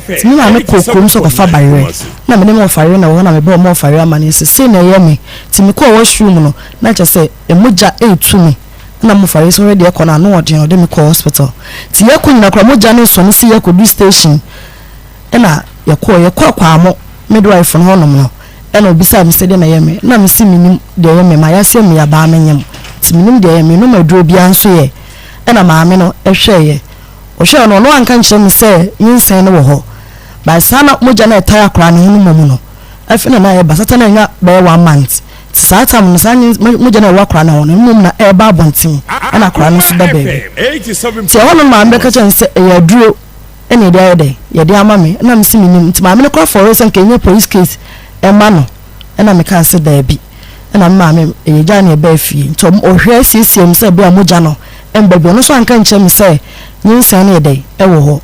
Nti me maame kɔɔ kurom sɛ ɔkɔfa bayerɛ. Na me ne me wɔfa yere na ɛwɔ hɔ na mebɔɔ me wɔfa yere amanneɛ sɛ sei na ɛyɛ me. Nti mekɔɔ washroom no na kyerɛ sɛ mogya retu me. Ɛna me wɔfa yere sɛ ɔhwɛ deɛ ɛkɔ no ano ɔden ɔde me kɔɔ hospital. Nti yɛkɔ nyina koraa mogya no resɔne si yɛkɔdu station ɛna yɛkɔɔ yɛkɔɔ Kwamo midwife no hɔnom no ɛna ɔbisaa me sɛ deɛ na ɛyɛ me na mese menim deɛ ɛyɛ me mayaseɛ meyabaa menyem nti menim deɛ ɛyɛ me menom aduro biara nso yɛ ɛna maame no hwɛeɛ Ɔhwɛɛ no, ɔno anka nkyerɛ me sɛ nyinsɛn no wɔ hɔ. But saa na mogya no a ɛtae akwadaa no ho no mmom no, afei na na ɛreba. Satan anya bɛyɛ one month. Nti saa time no, saa nyins mogya no a ɛwɔ akwadaa no ho no, mmom na ɛreba abɔnten, ɛna akwadaa no nso da baabi. Nti ɛhɔ no maame bɛka kyerɛ no sɛ ɛyɛ aduro ɛna yɛde ayɛ dɛn, yɛde ama me. Ɛna mese mennim. Nti maame no koraa fɔree sɛ nka ɛnyɛ police case ɛma no. Ɛna mekaa sɛ daabi. Ɛna me maame yɛgyaa no yɛbaa fie. Nti ɔhwɛ siesiee me sɛ ɛbɛyɛ a mogya no mba bio. Ɔno nso anka ankyerɛ me sɛ nyinsɛn no yɛ dɛn wɔ hɔ.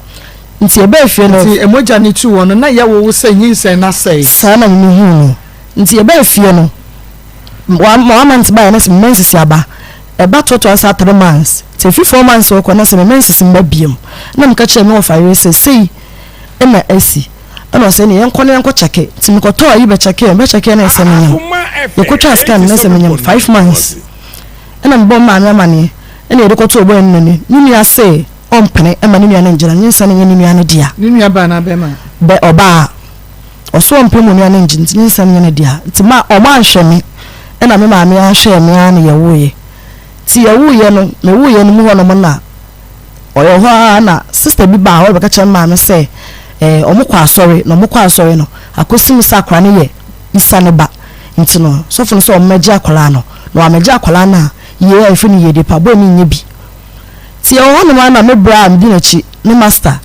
Nti yɛbaa fie no. Nti mogya no tu hɔ no, na ɛyɛ wo sɛ nyinsɛn no asɛe? Saa na me mehuu no. Nti yɛbaa fie no, one month baeɛ na sɛ me menses aba. Ɛba toatoa saa 3 months. Nti ɛfiri 4 months rekɔ na sɛ me menses mba biom. Na meka kyerɛɛ me wɔfa yere sɛ sei na asi. Ɛna ɔsɛ ɛneɛ yɛnkɔ na yɛnkɔ kyɛke. Nti mekɔtɔɔ ayi bɛkyɛkeɛ, mebɛkyɛkeɛ na ɛsɛ menyam. Yɛkɔtwaa scan no na ɛsɛ menyam 5 months. Ɛna mebɔɔ me maame amaneɛ ɛna yɛde kɔtoo ɔbɔe no n'ani. Ne nua se ɔmpene mma ne nua no ngyina, nyinsɛn no nyɛ ne nua no dea. Ne nua baa anaa bɛɛma? Bɛ ɔbaa. Ɔse ɔmpene ma onua no ngye nti nyinsɛn no nyɛ ne dea. Nti ma ɔmo anhwɛ me ɛna me maame ara hwɛɛ me ara na yɛwoeɛ. Nti yɛwoeɛ no, mewoeɛ no mu hɔ nom na ɔyɛ hɔ ara na sister bi baa hɔ bɛka kyerɛ me maame sɛ ɛɛ ɔmo kɔ asɔre na ɔmo kɔ asɔre no akɔsi mu sɛ akwadaa no yɛ Isa ne ba nti no sɔfo no sɛ ɔmmɛgye akwadaa no na wammɛgye akwadaa no a yie a yɛfrɛ no yiedie pa boy no nyɛ bi. Nti yɛwɔ hɔnom ara na me bra a medi n'akyi ne master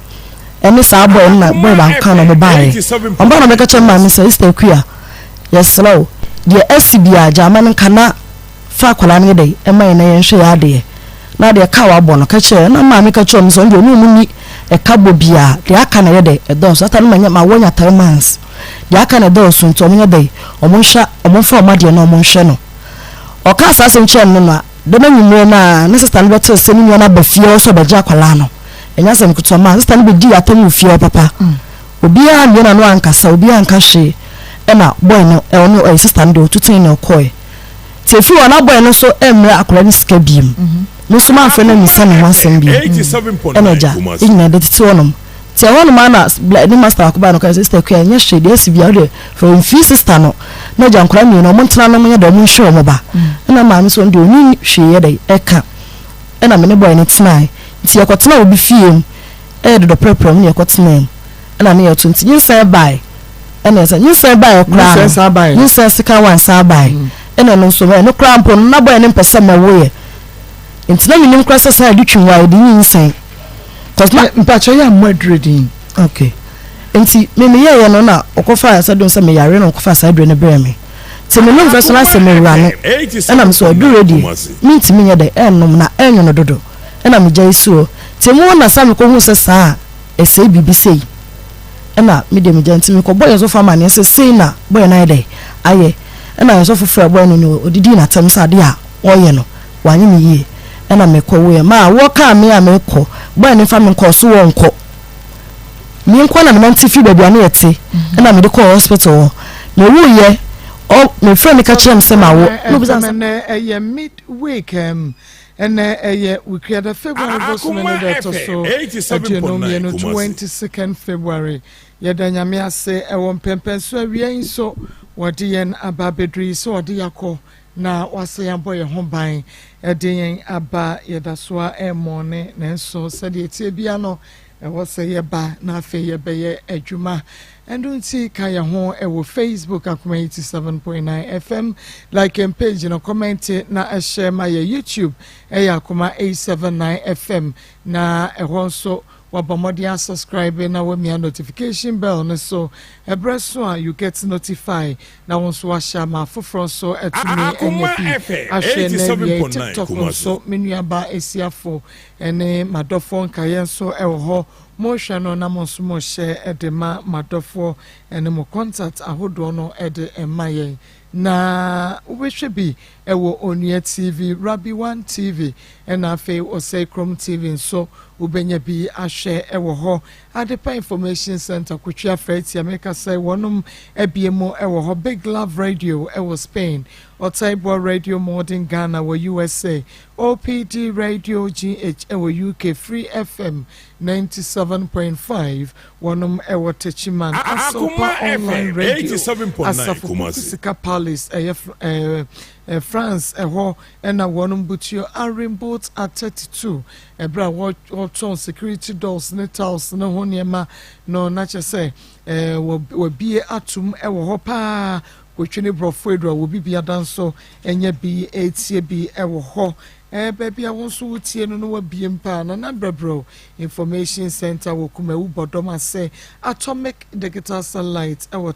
ɛne saa boy no na boy baako ka na ɔmo baeɛ. Ɔmo baeɛ na ɔbɛka kyerɛ me maame sɛ Sister Akua yɛsrɛ wo deɛ asi biara gya ma no nka na fa akwadaa no yɛ dɛn ɛma yɛn na yɛnhwɛ yɛn adeɛ na deɛ ɛka a wabɔ no ka kyerɛ ɛna maame ka kyerɛ ɔmo sɛ ɔno deɛ ɔne ɔmo nni ɛka bɔ biara deɛ aka na ɛyɛ dɛn ɛdɔɔso ata no ma wɔ nya 3 months deɛ aka na ɛdɔɔso nti ɔmo nyɛ dɛn ɔmo nhwɛ ɔmo mfa ɔmo adeɛ na ɔmo nhwɛ no. Ɔkaa saa asɛm kyerɛɛ no no a dɛm anwummerɛ no ara ne sista no bɛtee sɛ ne nua no aba fie hɔ sɛ ɔbɛgye akwadaa no. Ɛnyɛ asɛm ketewa maa sista no bɛdii atɛm wɔ fie hɔ papa. Obiara ammue n'ano ankasa, obiara anka hwee ɛna boy no ɔno ɛyɛ sista no deɛ ɔtutui na ɔkɔɛ. Nti ɛfiri hɔ na boy no nso mmrɛ akwadaa no sika biom. Me nso mamfrɛ no ammisa ne ho asɛm biom. Ɛna agya yɛn nyinaa yɛde tete hɔnom. Nti ɛhɔnom ara na bla ne master baako bae na ɔkae sɛ, Sister Akua, ɛnyɛ hwee, deɛ asi biara wo deɛ fa mfiri sister no na agya nkwadaa mmienu wɔn ntena na wɔnyɛ dɛ wɔn nhwɛ wɔn ba. Ɛna maame nso ɔno deɛ ɔnni hwee yɛ dɛ ɛka. Ɛna me ne boy no tenae. Nti yɛkɔtenaa obi fie mu, ɛyɛ dodɔprɛprɛ mu na yɛkɔtenaa mu. Ɛna ne yɛto nti nyinsɛn bae. Ɛna ɛsɛ nyinsɛn baeɛ koraa Nyinsɛn no, san baeɛ. nyinsɛn second one san bae. Ɛna ɛno nso ɛno koraa mpo no na boy no mpɛ sɛ mɛwoeɛ. Nti na mennim koraa sɛ saa yɛde twi nwa yɛde nyinsɛn. Cause na. Mpakyɛ yɛ ammɔ aduro din. Okay. Nti me meyɛeɛ no na ɔkɔfaa sɛ dom sɛ meyare na ɔkɔfaa saa aduro no brɛɛ me. Nti menom fɛ so na asɛ mewura no. Ɛna me sɛ aduro deɛ mentumi nyɛ dɛ ɛnnom na ɛnwono dodo. Ɛna megyae si hɔ. Nti emu hɔ na saa mekɔhuu sɛ saa a ɛsɛe biribi sei. Ɛna me deɛ megyae nti mekɔbɔɔ yɛn sɔfo amaneɛ sɛ sei na boy no ayɛ dɛ ayɛ. Ɛna yɛn sɔfo frɛɛ boy no ne ɔdidii n'atɛm sɛ adeɛ a ɔreyɛ no wanyɛ no yie ɛna mekɔ woeɛ maa wɔkaa me a mekɔ boy no mfa me nkɔ ɔso wɔnkɔ me nko na menante firi baabi a ne yɛte ɛna mede kɔɔ hospital hɔ mewuiɛ ɔ mefrɛ no ka kyerɛ me sɛ mawo na obisa me sɛ. Ɛnɛ ɛyɛ mid week ɛnɛ ɛyɛ Wukuada February bosome no da ɛtɔ so 22, 22nd February. Yɛda Nyame ase ɛwɔ mpɛnpɛnso awia yi nso wɔde yɛn aba abɛduru yi sɛ ɔde yɛakɔ na wasan abɔ yɛn ho ban de yɛn aba. Yɛda so ara remɔɔne, nanso sɛdeɛ ɛteɛ biara no, ɛwɔ sɛ yɛba na afei yɛbɛyɛ adwuma. Ɛno nti, ka yɛn ho wɔ Facebook, Akoma 87.9 FM, like yɛn page no, kɔmɛnte na hyɛ ma yɛn. YouTube ɛyɛ Akoma 879 FM, na ɛhɔ nso Wabɔ mmɔden a subscribe na wamia notification bell no so. Ɛberɛ so a you get notify na wo nso wahyɛ ama afoforɔ nso atumi anya bi ahwɛ. Na awiei TikTok nso me nuabaa Asiafo ne m'adɔfoɔ nkaeɛ nso wɔ hɔ. Monhwɛ no na mo nso mohyɛ de ma m'adɔfoɔ ne mo contact ahodoɔ no de ma yɛn. Na wobɛhwɛ bi wɔ Onua TV, Rabbi One TV ɛna afei Osei Krom TV nso. Wobɛnya bi ahwɛ wɔ hɔ. Adepa Information Centre, Kotwi Afrɛtia, meka sɛ wɔnom abue mu wɔ hɔ. Big Love Radio wɔ Spain, Ɔtaiboa Radio Modern Ghana wɔ USA, OPD Radio GH wɔ UK, Free FM 97.5 wɔnom wɔ Techiman, Akoma Asopa Online FM Radio, 87.9 Asafo Kumasi. Kukusika Palace ɛyɛ France ɛhɔ na wɔnom butuo Arimboat at 32 ɛberɛ a wɔtɔn security doors ne tiles ne ho nneɛma no na kyerɛ sɛ wɔabie atom wɔ hɔ paa. Kotwi ne borɔfo aduru a wɔbi biada nso anya bi ɛretie bi wɔ hɔ. Baabi a wo nso wotie no no wabie paa. Nana Brɛbrɛw Information Center wɔ Kumawu Bɔdɔm ase, Atomic Digital Satellite wɔ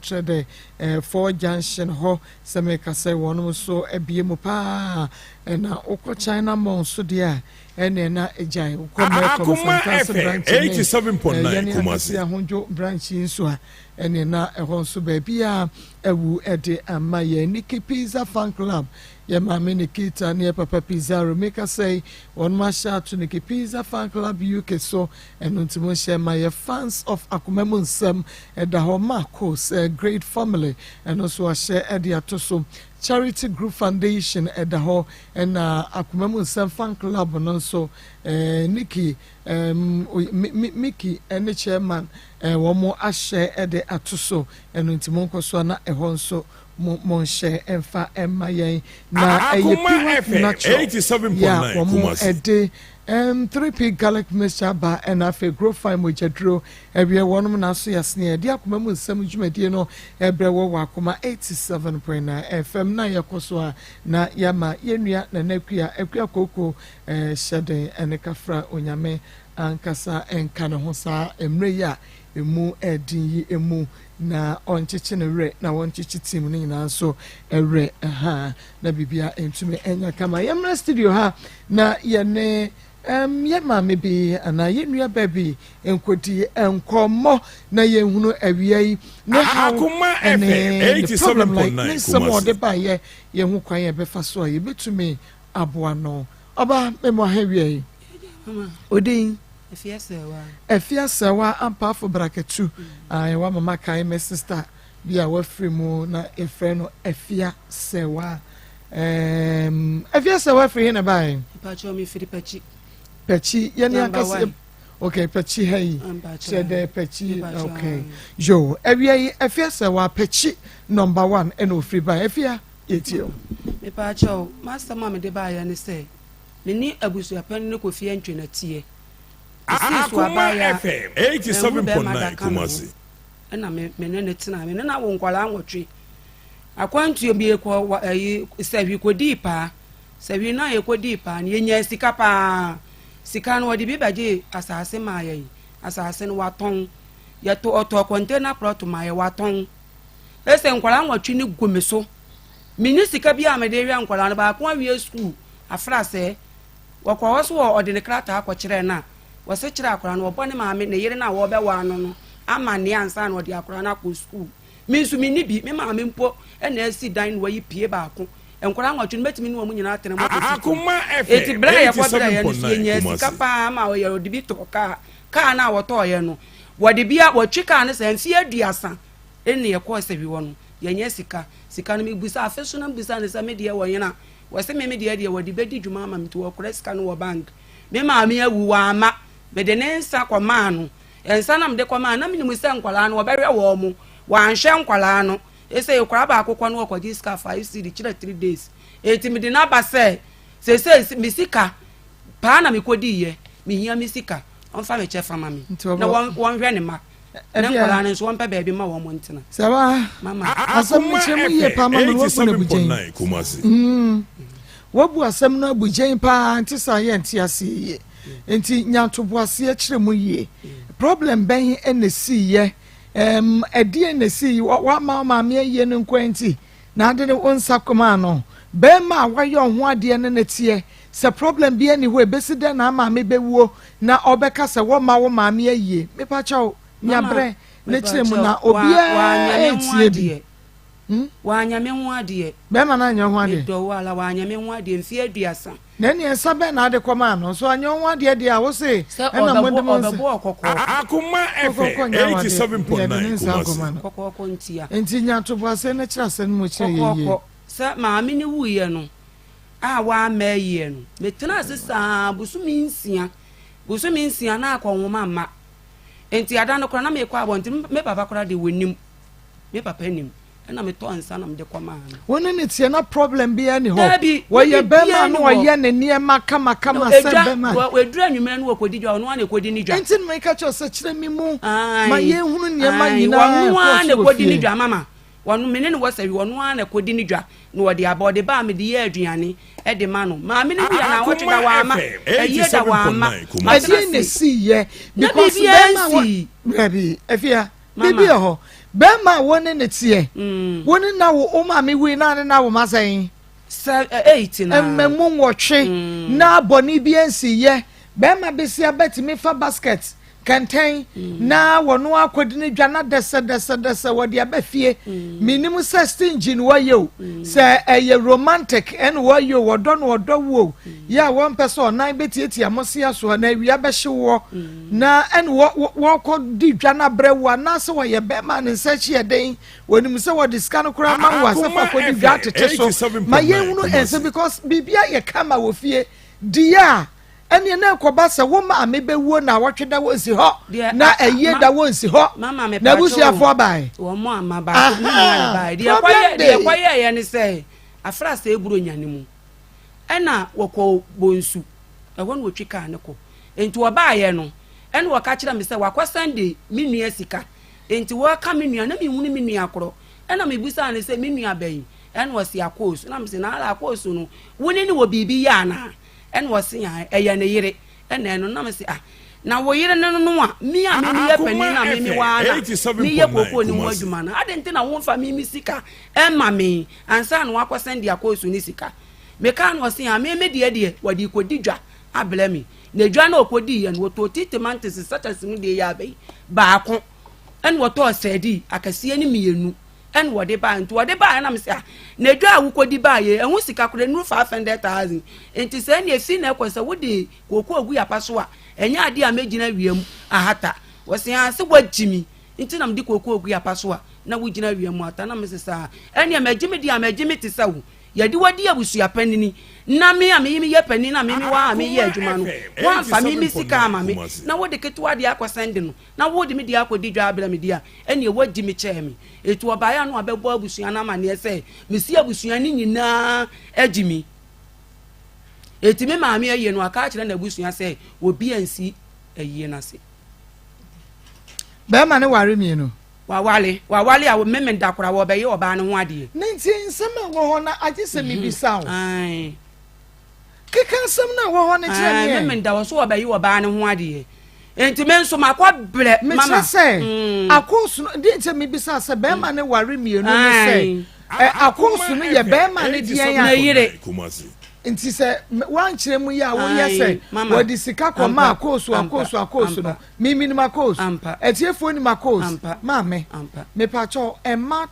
Trɛdɛ 4 Junction hɔ. Sɛ meka sɛ wɔnom nso abie mu paa. Ɛna wokɔ China Mall nso deɛ a, ɛne na agyae wokɔ Melcom Akoma Santase FM branch ne 87.9 yɛne Kumasi. akɛse Ahodwo branch yi nso a, ɛne na ɛhɔ nso baabi a ɛwu ɛde ama yɛn. Nikki Pizza Fan Club, yɛ maame Nikita ne yɛ papa Pizarro, meka sɛ wɔn ahyɛ ato Nikki Pizza Fan Club UK so. Ɛno nti mo nhyɛ ma yɛ fans of Akoma Mu Nsɛm ɛda hɔ. Marcos Great Family, ɛno nso ahyɛ ɛde ato so. Charity Group Foundation ɛda hɔ. Ɛna Akoma Mu Nsɛm Fan Club no nso, Nikki Mickey ɛne chairman, wɔn ahyɛ ɛde ato so. Ɛno nti mo nkɔ so a na ɛhɔ nso mo nhyɛ ɛmfa ɛma yɛn. Na ɛyɛ Akoma Pure FM Natural 87.9 yɛ a wɔn Kumasi. ɛde 3P garlic mixture aba, ɛna afei Grow Fine mogyaduro ɛwiɛ wɔnom n'aso yasene. Yɛde Akoma Mu Nsɛm dwumadie no ɛbrɛ wɔ Akoma 87.9 FM na yɛkɔ so a na yɛama yɛnua Nana Akua, Akua Koko, hyɛden ɛne kafra. Onyame ankasa ɛnka ne ho saa mmerɛ yi a emu ɛden yi emu, na ɔnkyekye ne werɛ na wɔnkyekye team no nyinaa nso ɛwerɛ ɛha na biribia ntumi ɛnya kama. Yɛmmra studio ha na yɛne yɛ maame bi anaa yɛ nua baa bi nkɔdi nkɔmmɔ na yɛnhunu awia yi ne haw Akoma ɛne FM ne problem like ne 87.9 nsɛm a ɔde Kumasi. baayɛ, yɛhu kwan yɛ bɛfa so a yɛbɛtumi aboa no. Ɔba mɛmu aha awia yi. Mama, odin? Afia Sɛwa. Afia Sɛwa Ampaafo Brakatu a yɛwɔ mama kae me sister bi a wafiri mu na yɛfrɛ no Afia Sɛwa. Afia Sɛwa, firi he na baeɛ? Mpakyɛw, mi firi Pɛkyi. Pɛkyi yɛne Number ankasa one. Okay, Pɛkyi ha yi. Mpakyɛw. Kyerɛ dɛ Pɛkyi. Mpakyɛw. Okay, yo, awia yi Afia Sɛwa, Pɛkyi number one ɛna ofiri baeɛ. Afia, yɛtie o. Mepakyɛw, m'asɛm a mede baayɛ ne sɛ, me ne abusuapɛn ne Kofi Antwi Esii so Akoma abaayɛ a, FM manhu bɛrima 87.9 da ka me ho. Kumasi. Ɛna me ne ne tena, me ne no awo nkwadaa 8. Akwantuo bi kɔ wa ɛyi Sɛhwi kɔdii paa. Sɛhwi no a yɛkɔdii paa no, yɛnya sika paa. Sika no, wɔde bi bɛgye asase maa yɛn. Asase no watɔn. Yɛtɔ ɔtɔ container plot maa yɛ, watɔn. Ɛsɛ nkwadaa 8 no gu me so. Menni sika bi a mede hwɛ nkwadaa no. Baako awie sukuu afra sɛ wɔkɔ hɔ so wɔ ɔde ne krataa akɔkyerɛ no a wɔsɛ kyerɛ akwadaa no, wɔbɔ ne maame ne yere no a wɔbɛwaa no ama ne ansa na ɔde akwadaa no akɔ sukuu. Me nso menni bi. Me maame mpo ɛna asi dan na wayi pie baako. Nkwadaa 8 no, mɛtumi ne wɔn nyinaa atena mu akɔsi fam. Akoma Eti FM berɛ a yɛkɔ berɛ yɛ no so, 87.9 yɛnya sika Kumasi. paa ma ɔyɛ ɔde bi tɔ kaa. Kaa no a wɔtɔɔyɛ no, wɔde bi a wɔtwe kaa no sɛ mfeɛ 30 ɛne yɛkɔɔ Sɛhwi hɔ no, yɛnyɛ sika. Sika no, mebusa afe so na mebusa ne sɛ me deɛ wɔ yena, wɔsɛ me deɛ wɔde bɛdi dwuma ama me, nti wɔkora sika no wɔ bank. Me maame awu, wɔama mede ne nsa kɔmaa no. Nsa na mede kɔmaa na menim sɛ nkwalaa no wɔbɛhwɛ wɔn mo. Wɔanhwɛ nkwalaa no. Ɛsɛ yɛkora baako kɔ no, wɔkɔgye sika 5 cedi kyerɛ 3 days. Eti mede n'aba sɛ sese me sika paa na mekɔdiiɛ, mehia me sika, ɔmfa me kyɛ fama me Nti na wɔnhwɛ ne ma ne Ɛfia. nkwadaa no nso, wɔmpɛ baabi ma wɔn ntena. Sɛwa. Mama. Asɛm no Akoma kyerɛ mu yie FM paa ma me. Wabu no abugyen. 87.9 Kumasi. Wabu asɛm no abugyen paa, nti saa yɛ nte aseɛ yie, nti nyantoboaseɛ kyerɛ mu yie. Problem bɛn ɛna esiiɛ? Ɛdeɛ na esii wama wo maame ayie no nkwa nti na ade ne wo nsa kɔmaa no bɛrima a wayɛ ɔho adeɛ no ne teɛ sɛ problem bi ani hɔ, ebesi dɛn na maame bɛwuo na ɔbɛka sɛ wɔma wo maame ayie? Mepakyɛw, nyabrɛ ne kyerɛ mu na obiara Wanyɛ me ho etie bi. adeɛ. Wanyɛ me ho adeɛ. Bɛrima no anyɛ wo ho adeɛ? Medɔ wo ara, wanyɛ me ho adeɛ mfeɛ aduasa. Na ɛnneɛ nsa bɛn na ade kɔmaa no? So anyɛ wo ho adeɛ deɛ a, wo se Sɛ ɛna mode ɔbɛbɔ mo nsa. ɔbɛbɔ ɔkɔkɔɔkɔ. Akoma Kɔkɔɔkɔ FM nyɛ awadeɛ, 87.9 yɛde ne nsa Kumasi. akɔma no. Kɔkɔɔkɔ ntia. Nti nya ntoboaseɛ na kyerɛ asɛm no mu kyerɛ yɛn yie. Kɔkɔɔkɔ, sɛ maame no wuiɛ no a wamma ayie no, metenaa ase saa bosome nsia. Bosome nsia na akɔnhoma mma. Nti ada no koraa na mekɔ abɔnten, me papa koraa deɛ wɔnim. Me papa nim. Ɛna metɔɔ nsa na mede kɔmaa no. Wo ne no teɛ na problem biara nni hɔ? Daabi, na Wɔyɛ biribiara bɛrima nni na hɔ. ɔyɛ ne nneɛma kamakama No, sɛ edwa, bɛrima. wɔ- ɛduru anwummerɛ no wɔkɔdi dwa, ɔno ara na ɛkɔdi ne dwa. Nti na meka kyerɛ wo sɛ kyerɛ me mu ma Ae, yɛnhunu nneɛma ae, nyinaa ɔno a ara ɛkɔɔ na so wɔ ɛkɔdi ne fie. dwa, mama. Ɔno, me ne no wɔ sɛwi, ɔno ara na ɛkɔdi ne dwa na ɔde aba. Ɔde ba a, mede yɛ aduane de ma no. Maame no wuiɛ na awɔtwe da Akoma wamma, FM ayie da wamma. 87.9 Kumasi. Matena Ɛdeɛn na ase. ɛsiiɛ? Na Because biribiara bɛrima a wɔ nsii. Dabi, Afia, Mama. biribi wɔ hɔ. Bɛrima a wo ne no teɛ, wo ne no awo, wo maame wui na ne no awo ma sɛn? Sɛ eight na. Mmamu nwɔtwe na bɔne bi ansi yɛ. Bɛrima besia bɛtumi fa basket kɛntɛn na wɔno akɔdi ne dwa na dɛsɛdɛsɛdɛsɛ wɔde aba fie. Menim sɛ stingy na wɔyɛ o, sɛ ɛyɛ romantic ɛna wɔyɛ o, wɔdɔ na wɔdɔ wo o, yɛ a wɔmpɛ sɛ ɔnan bɛtiatia mo sea so anaa awia bɛhye woɔ. Na ɛne wɔ wɔ wɔkɔ di dwa no abrɛ wo anaasɛ wɔyɛ bɛrima a ne nsa akyi yɛ den wɔnim sɛ wɔde sika no koraa ma wo a sɛ fa kɔdi dwa atete so ma yɛnhunu ɛnsɛ because biribi ayɛ kama wɔ fie deɛ a ɛneɛ na ɛkɔba sɛ wo maame bɛwuo na awɔtwe da wɔ nsi hɔ na ɛyie da wɔ nsi hɔ na abusuafoɔ bae aha problem de deɛ kɔyɛɛyɛ ne sɛ afra sɛ eburo nya ne mu ɛna wɔkɔ bonsu ɛhɔ na wɔtwi kaa ne kɔ Enti wɔbaeɛ no, ɛna wɔka kyerɛɛ me sɛ wakɔsan de me nua sika. Enti wɔreka me nua, na menhunu me nua korɔ. Ɛna mebisaa no sɛ, me nua bɛn? Ɛna ɔse Akoosu. Ɛna mese, na ara Akoosu no, wo ne no wɔ biribi yɛ anaa? Ɛna ɔse, ae, ɛyɛ ne yere. Ɛna ɛno, na mese, ah, na wo yere ne no no a, me a me meyɛ panin na me mewɔ ara na meyɛ kookoo no ho adwuma no, adɛn nti na womfa me me sika mma me ansa na wakɔsan de Akoosu ne sika? Mekaa no, ɔse, ah, me me deɛ deɛ, wɔde rekɔdi dwa. abrɛ me. Na dwa no a ɔkɔdiiɛ no, wɔtɔɔ ti tomatoes sachet mu deɛ yɛ aba yi baako, ɛna wɔtɔɔ sardine akɛseɛ no mmienu ɛna wɔde baeɛ. Nti wɔde baeɛ na mesɛ ah, na dwa a wokɔdi baeɛ ɛho sika koraa nnuru 500,000. Nti sɛ ɛne ɛfi na ɛkɔ sɛ wode kooko agu yapa so a, ɛnyɛ adeɛ a mɛgyina awia mu ahata. Wɔse ah, sɛ woagye me nti na mede kooko agu yapa so a na wogyina awia mu ata. Na mese saa, ɛneɛ magye me deɛ a magye me te sɛ wo. Yɛde wo adi abusua panini, na me a me meyɛ panin na me mewɔ ha a meyɛ adwuma no, woamfa me me sika amma me, na wode ketewa deɛ akɔsɛnde no, na wode me deɛ akɔdi dwa abrɛ me deɛ a, ɛnneɛ woadi me kyɛɛ me. Enti ɔbaeɛ a na wabɛbɔ abusua no amanneɛ sɛ, mesi abusua no nyinaa agye me. Enti me maame ayie no, waka akyerɛ n'abusua sɛ obi ansi ayie no ase. Bɛrima no ware mmienu. Wawale, wawale a Memenda koraa wɔbɛyɛ ɔbaa no ho adeɛ. Ne nti nsɛm a ɛwɔ hɔ no agye sɛ mebisa wo. Ae. Keka nsɛm no a ɛwɔ hɔ no kyerɛ me ɛ. Memenda wɔ so wɔbɛyɛ ɔbaa no ho adeɛ. Nti me nso makɔ brɛ mama. Mekyerɛ sɛ akoosu no, deɛ nti a mebisa sɛ bɛrima no ware mmienu ne sɛ akoosu no yɛ bɛrima no deɛn a. Ne yere. Nti sɛ woankyerɛ mu yɛ a woyɛ sɛ wɔde sika kɔma akoosu akoosu akoosu no. Me menim akos. Ampa. Atiefoɔ nim akos. Ampa. Maame. Ampa. Mepakyɛw ɛmma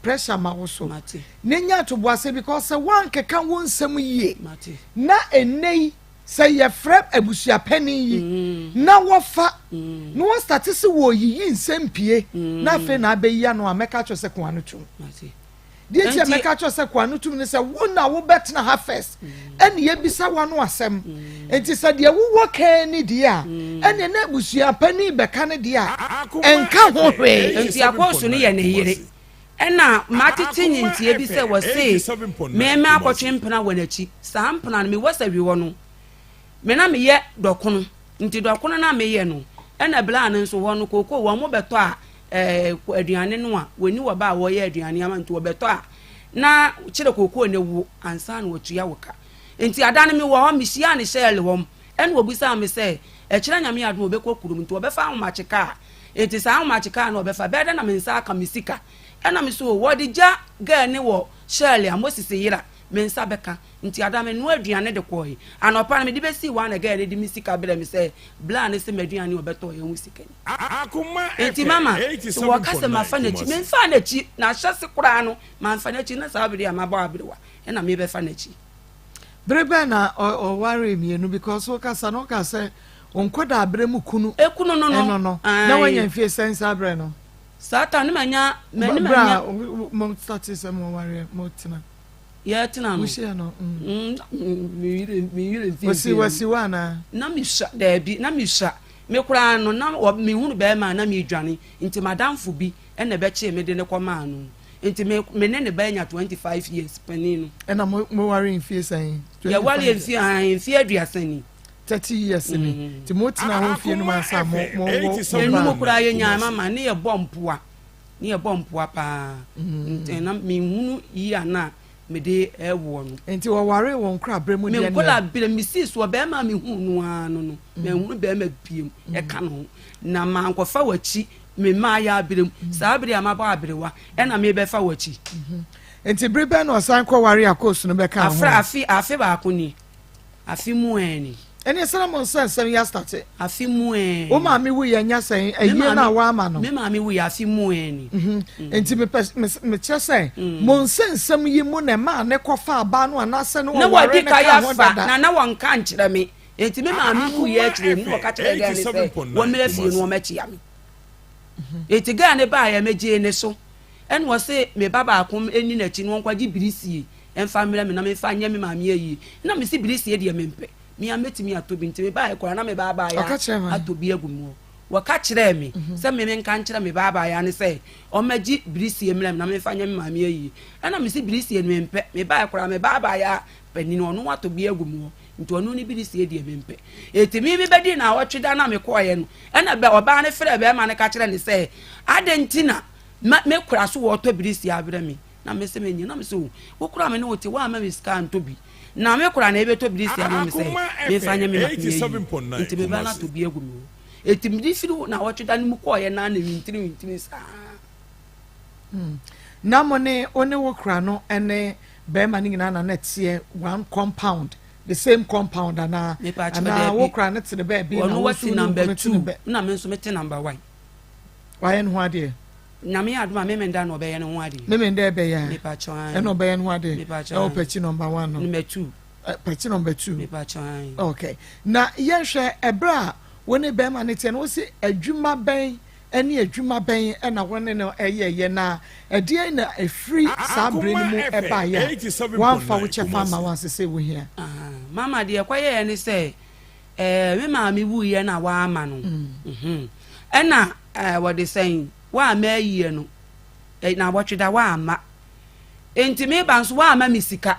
pressure ma wo so. Mate. Ne nya atoboase because sɛ woankeka wo nsɛm yie. Mate. Na ɛnnɛ yi sɛ yɛfrɛ abusua panin yi mm. na wɔfa mm. na wɔstate sɛ wɔyiyi nsɛm pie mm. na afei na abɛyi ano a mɛka kyerɛ sɛ koa no tum. Mate. Deɛ nti a mɛka kyerɛ sɛ koa no tumi ne sɛ wo na wobɛtena ha first ɛne yɛbisa w'ano asɛm nti sɛ deɛ wowɔ kan ni deɛ a ɛne na abusua panin bɛka ne deɛ a ɛnka ho hwee. Nti akɔɔso no yɛ ne yere ɛna matete nyentie bi sɛ wɔse meme akɔtwe mpena wɔ n'akyi saa mpena no mewɔ sɛ hwewɔ no me na meyɛ dɔkono nti dɔkono na meyɛ no ɛna bla no nso hɔ no kooko wɔn mo bɛtɔ a ɛɛ aduane no a wɔni wɔ ba a wɔyɛ aduane ama nti wɔbɛtɔ a na kyerɛ kookoo ne wo ansa na wɔtua wo ka nti ada no mewɔ hɔ mehyia ne hyɛɛle hɔ ɛna wɔbisaa me sɛ ɛkyerɛ nyame adom wɔbɛkɔ kurom nti wɔbɛfa ahomakye kaa nti saa ahomakye kaa no wɔbɛfa bɛyɛ dɛ na me nsa aka me sika ɛna me so wɔde gya gɛɛ ne wɔ hyɛɛle a Moses yera. Me nsa bɛka. Nti ada menoa aduane de kɔɔe. Anɔpa no mede bɛsii hɔ a na gɛɛ no de me sika brɛɛ me sɛ bla no se m'aduane a ɔbɛtɔɔeɛ ho sika ni. Nti mama sɛ wɔka sɛ mafa n'akyi, memfaa n'akyi. N'ahyɛse koraa no mamfa n'akyi na saa bere a mabɔ aberewa na mebɛfa n'akyi. Bere bɛn na ɔwaree mmienu because wokasa no woka sɛ wo nkwadaa bere mu kunu Ekunu no no, ɛno no na wanya mfie sɛn saa berɛ no? Saa ta no manya m'ani Berɛ manya. a mo starte sɛ mo wareɛ mo tena. Yɛtena no. Wohyia no. Mm. Me werɛ me werɛ mfi Wasi mfie no. wasi wo anaa? Na mesua daabi na mesua me koraa no na mehunu bɛrima a na medwane nti madamfo bi ɛna ɛbɛkyee me de ne kɔmaa no nti me me ne ne ba anya 25 years panin no. Ɛna mo mo ware mfie sɛn? Yɛware mfie ahan mfie 30 ni. 30 years ni. Nti mo tena hɔ mfie no mu ansa mo mo wo mo ba. Enum koraa yɛ nyaa mama ne yɛ bɔ mpoa ne yɛ bɔ mpoa paa nti na menhunu yi a na mede ɛwoɔ no. Nti wɔwaree wo nkora berɛ mu deɛ neɛ. Me nkora berɛ me sii soɔ bɛrima a mehuu no ara no no manhunu bɛrima biem ɛka ne ho na mankɔfa w'akyi me mmaayɛ berɛ mu saa berɛ a mabɔ aberewa ɛna mebɛfa w'akyi. Nti bere bɛn na ɔsan kɔwaree Akos no bɛkaa ho? Afra afe afe baako ni. Afe mu ɛɛ ni. Ɛneɛ sɛ na mo nsa nsɛm yi astate. Afe mu ɛɛ ni. Wo maame wuiɛ nya sɛn ayie no a woama no. Me maame wuiɛ afe mu ɛɛ ni. Nti mepɛ mekyerɛ sɛ mo nsa nsɛm yi mu na ɛmaa ne kɔ faa baa no anaasɛ ne wɔware ne kaa ho dada. Na na wɔnka nkyerɛ me nti me maame wuiɛ akyire no na wɔka kyerɛ gɛɛ ne sɛ wɔmmra fie no wɔmmɛkyea me. Nti gɛɛ ne baeɛ megyee ne so ɛna ɔse me ba baako nni n'akyi na ɔnkɔgye birisie. Ɛmfa mmrɛ me na memfa nyɛ me maame ayie. Ɛna mese birisie deɛ mempɛ. Me ara mɛtumi atɔ bi. Nti mebaeɛ koraa na me baabaayaa atɔ bi agu mu hɔ. Wɔka kyerɛɛ me sɛ me menka nkyerɛ me baabaayaa no sɛ ɔmmɛgye birisie mmrɛ me na memfa nyɛ me maame ayie. Ɛna mese birisie no mempɛ. Mebaeɛ koraa me baabaayaa panin ɔno atɔ bi agu mu hɔ. Nti ɔno ne birisie deɛ mempɛ. Enti me mebɛdii naawɔtwe da no a mekɔeɛ no, ɛna ɔbaa no frɛɛ barima no ka kyerɛɛ no sɛ adɛn nti na mekora so wɔretɔ birisie abrɛ me. Na me se menye, na me se o, wo koraa me ne wo te, woamma me sika antɔ bi, na me koraa na ebetɔ bi de si ama me sɛ memfa nyɛ me maame ayi, nti me ba no atɔ bi agu me hɔ. Enti mede firi naawɔtwe da no mu kɔɔeɛ na na wintiri wintiri saa. Hmm. Na mo ne wo ne wo kora no ne bɛrima no nyinaa na na ɛteɛ one compound, the same compound anaa? Anaa wo kora no te ne baabi na wo nso ne wo kunu te ne baabi? Na me nso mete number one. Wayɛ ne ho adeɛ? Nyame yɛ adom a Memenda na ɔbɛyɛ ne ho adeɛ. Memenda ɛbɛyɛ a. Mepakyɛw ae. Ɛna ɔbɛyɛ ne ho adeɛ. Mepakyɛw ae. Ɛwɔ pɛkyi number one no. Number two. Pɛkyi number two. Mepakyɛw ae. Okay. Na yɛnhwɛ ɛberɛ a wo ne bɛrima no teɛ no wo se adwuma bɛn ɛne adwuma bɛn ɛna wo ne no ɛyɛɛyɛ na ɛdeɛn na ɛfiri saa berɛ no mu ɛbaeɛ a wamfa wo kyɛfa amma wo ansesɛ wo hia. Mama deɛ ɛkɔyɛɛ ne sɛ ɛɛ me maame wuiɛ na wama no ɛna ɛɛ wɔde sɛn Woamma ayie no, nnawɔtwe da woamma. Enti meba nso woamma me sika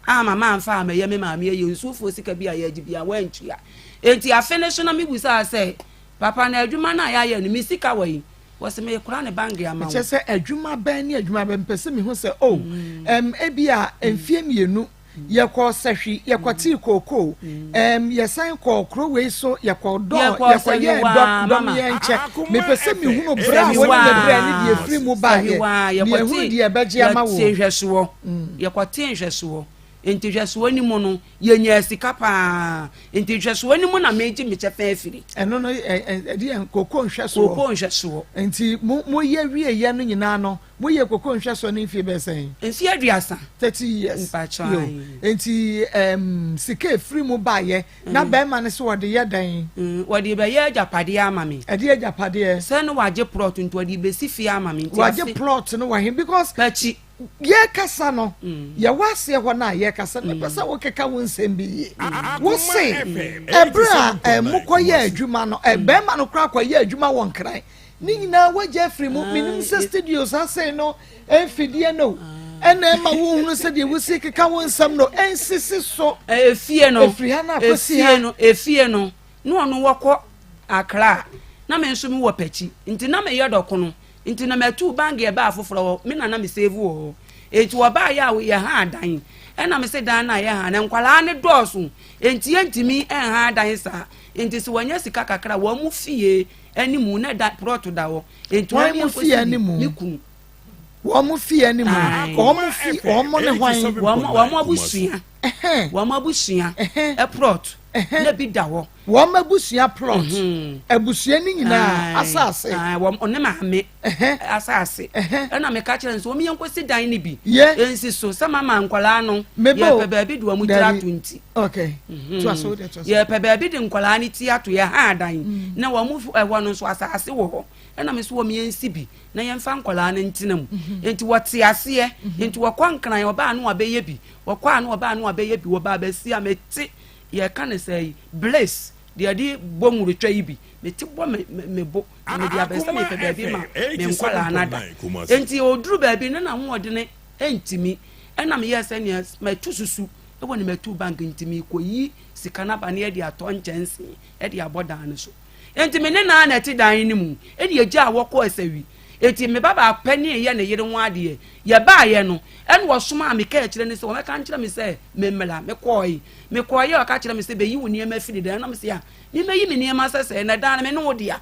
amma mamfa ammɛyɛ me maame ayie, nsuofoɔ sika bi a yɛagye biara woantua. Enti afe no so na mebisaa sɛ, Papa na adwuma no a yɛayɛ no, me sika wɔ he? Wɔse merekora ne bange ama wo. Kyerɛ sɛ adwuma bɛn ne adwuma bɛn? Mepɛ sɛ mehu sɛ oh, ɛm, ebia mfeɛ mmienu Yɛkɔɔ sahwi, yɛkɔtee kookoo, ɛɛm, yɛsan kɔɔ kuro wei so, yɛkɔɔ dɔɔ, yɛkɔyɛɛ dɔm, dɔm yɛn nkyɛ. Mepɛ sɛ mehunu berɛ a wo ne me brɛ ne deɛ ɛfiri mu baeɛ, na yɛhunu deɛ ɛbɛgye ama wo. Yɛtee nhwɛsoɔ, yɛkɔtee nhwɛsoɔ. Nti nhwɛsoɔ no mu no, yɛnyaa sika paa. Nti nhwɛsoɔ no mu na megye me kyɛfa afiri. Ɛno no, ɛdeɛn, kookoo nhwɛsoɔ. Kookoo nhwɛsoɔ. Nti mo, moyɛ wieeɛ no nyinaa no, Mo yɛ koko nhwɛsoɔ no mfie bɛyɛ sɛn? Mfie 30. 30 years. Mpakyɛw Yo. ae. Nti ɛɛm sika efiri mu baayɛ na bɛɛma no se wɔde yɛ dɛn? Mm, wɔde bɛyɛ agyapadeɛ ama me. Ɛdeɛ agyapadeɛ? Sɛ no wagye plot nti wɔde bɛsi fie ama me nti Wagye afe. plot no wɔ he? Because Pakyi. yɛkasa no yɛwɔ aseɛ hɔ no a yɛkasa no mepɛ sɛ wokeka wo nsɛm bi yie. Wo se ɛberɛ a mokɔyɛ adwuma no bɛɛma no koraa kɔyɛ adwuma wɔ Nkran Ne nyinaa wagya afiri mu. Menim sɛ studios asɛe no mfidie no ɛna ɛma wohunu sɛdeɛ wosi keka wo nsɛm no ɛnsisi so. Efie no Efiri ha na akɔsi ha. Efie no efie no na ɔno wɔkɔ Accra na me nso mewɔ Pakyi nti na meyɛ dɔkono nti na matu bank ɛbaa foforɔ hɔ me na na me save wɔ hɔ enti wɔbaa yɛ a yɛ ha dan ɛna me se dan na yɛ ha na nkwadaa ne dɔɔso enti yɛntumi ɛnha dan saa nti sɛ wɔanya sika kakra wɔn mu fie Animu na da prɔto da hɔ. Enti Hwan wɔn mu yɛnkɔsi fie bi, animu? me kunu. Wɔn fie anim. Wɔn fi wɔn ne hwan? Wɔn abusua. Wɔn abusua plot na bi da hɔ. Wɔn abusua plot. Mhm. Abusua ne nyinaa asase. Wɔn ne maame asase. Ɛna meka kyerɛ nso wɔn yɛn nkosi dan ne bi. Nsi so sɛ mama nkwadaa no. Yɛpɛ baabi de wɔn tiri ato nti. Okay. Mhm. Yɛpɛ baabi de nkwadaa no ti ato yɛ ha dan. Mm. Na wɔn ɛhɔ no nso asase wɔ hɔ. Ɛna me nso wɔn yɛn si bi. Na yɛmfa nkwadaa no ntena mu. Mhm. Nti wɔte aseɛ. Nti wɔkɔ nkran ɔbaa no abɛyɛ bi. Wɔkɔ a na ɔbaa no abɛyɛ bi, wɔbaa bɛsi a mete yɛka ne sɛ yi blaze deɛ yɛde bɔ nwurutwa yi bi mete bɔ me me bo na mede abɛn sɛ mepɛ baabi ma me nkwadaa no ada. Nti ɔduru baabi ne n'ahoɔdene ntumi ɛna meyɛɛ sɛ nea matu susu wɔ ne matu bank nti mekɔyi sika no aba ne yɛde atɔ nkyɛnsee de abɔ dan no so. Enti me ne no ara na ɛte dan no mu, ɛnna yɛgyaa hɔ kɔɔ asawi. Enti me babaa panin reyɛ ne yere ho adeɛ. Yɛbaeɛ no, ɛnna ɔsomaa me kaa kyerɛ no sɛ ɔmmɛka nkyerɛ me sɛ memmra. Mekɔe. Mekɔeɛ a, ɔka kyerɛɛ me sɛ, Bɛyi wo nneɛma firi dan no mu. Na mese, A, memmɛyi me nneɛma sɛ sɛɛ, na dan no, me ne wo dea.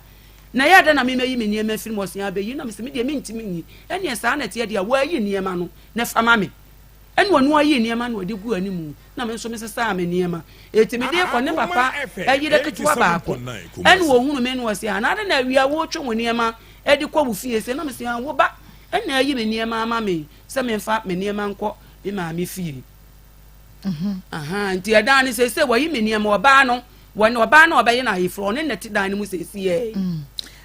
Na ɛyɛɛ dɛn na memmɛyi me nneɛma afiri mu? Ɔse, A, bɛyi. Na mese, Me deɛ, mentumi nyi. Ɛnneɛ saa na ɛteɛ deɛ a, woayi nneɛma no, na fa ma me. Ɛnna ɔno ara yii nneɛma na ɔde guu anim, na me nso mesesaa me nneɛma. Enti mede rekɔ ne papa yere ketewa baako. Ɛnna ɔhunuu me na ɔse, Ana adɛn na awia woretwe wo nneɛma de kɔ wo fie sei? Na mese, Wo ba na ayi me nneɛma ama me sɛ memfa me nneɛma nkɔ me maame fie. Mhm. Nti ɛdan no seesei wɔyi me nneɛma, ɔbaa no, wɔne ɔbaa no a ɔbɛyɛ no ayeforɔ, ɔne na te dan no mu seesei. Mm.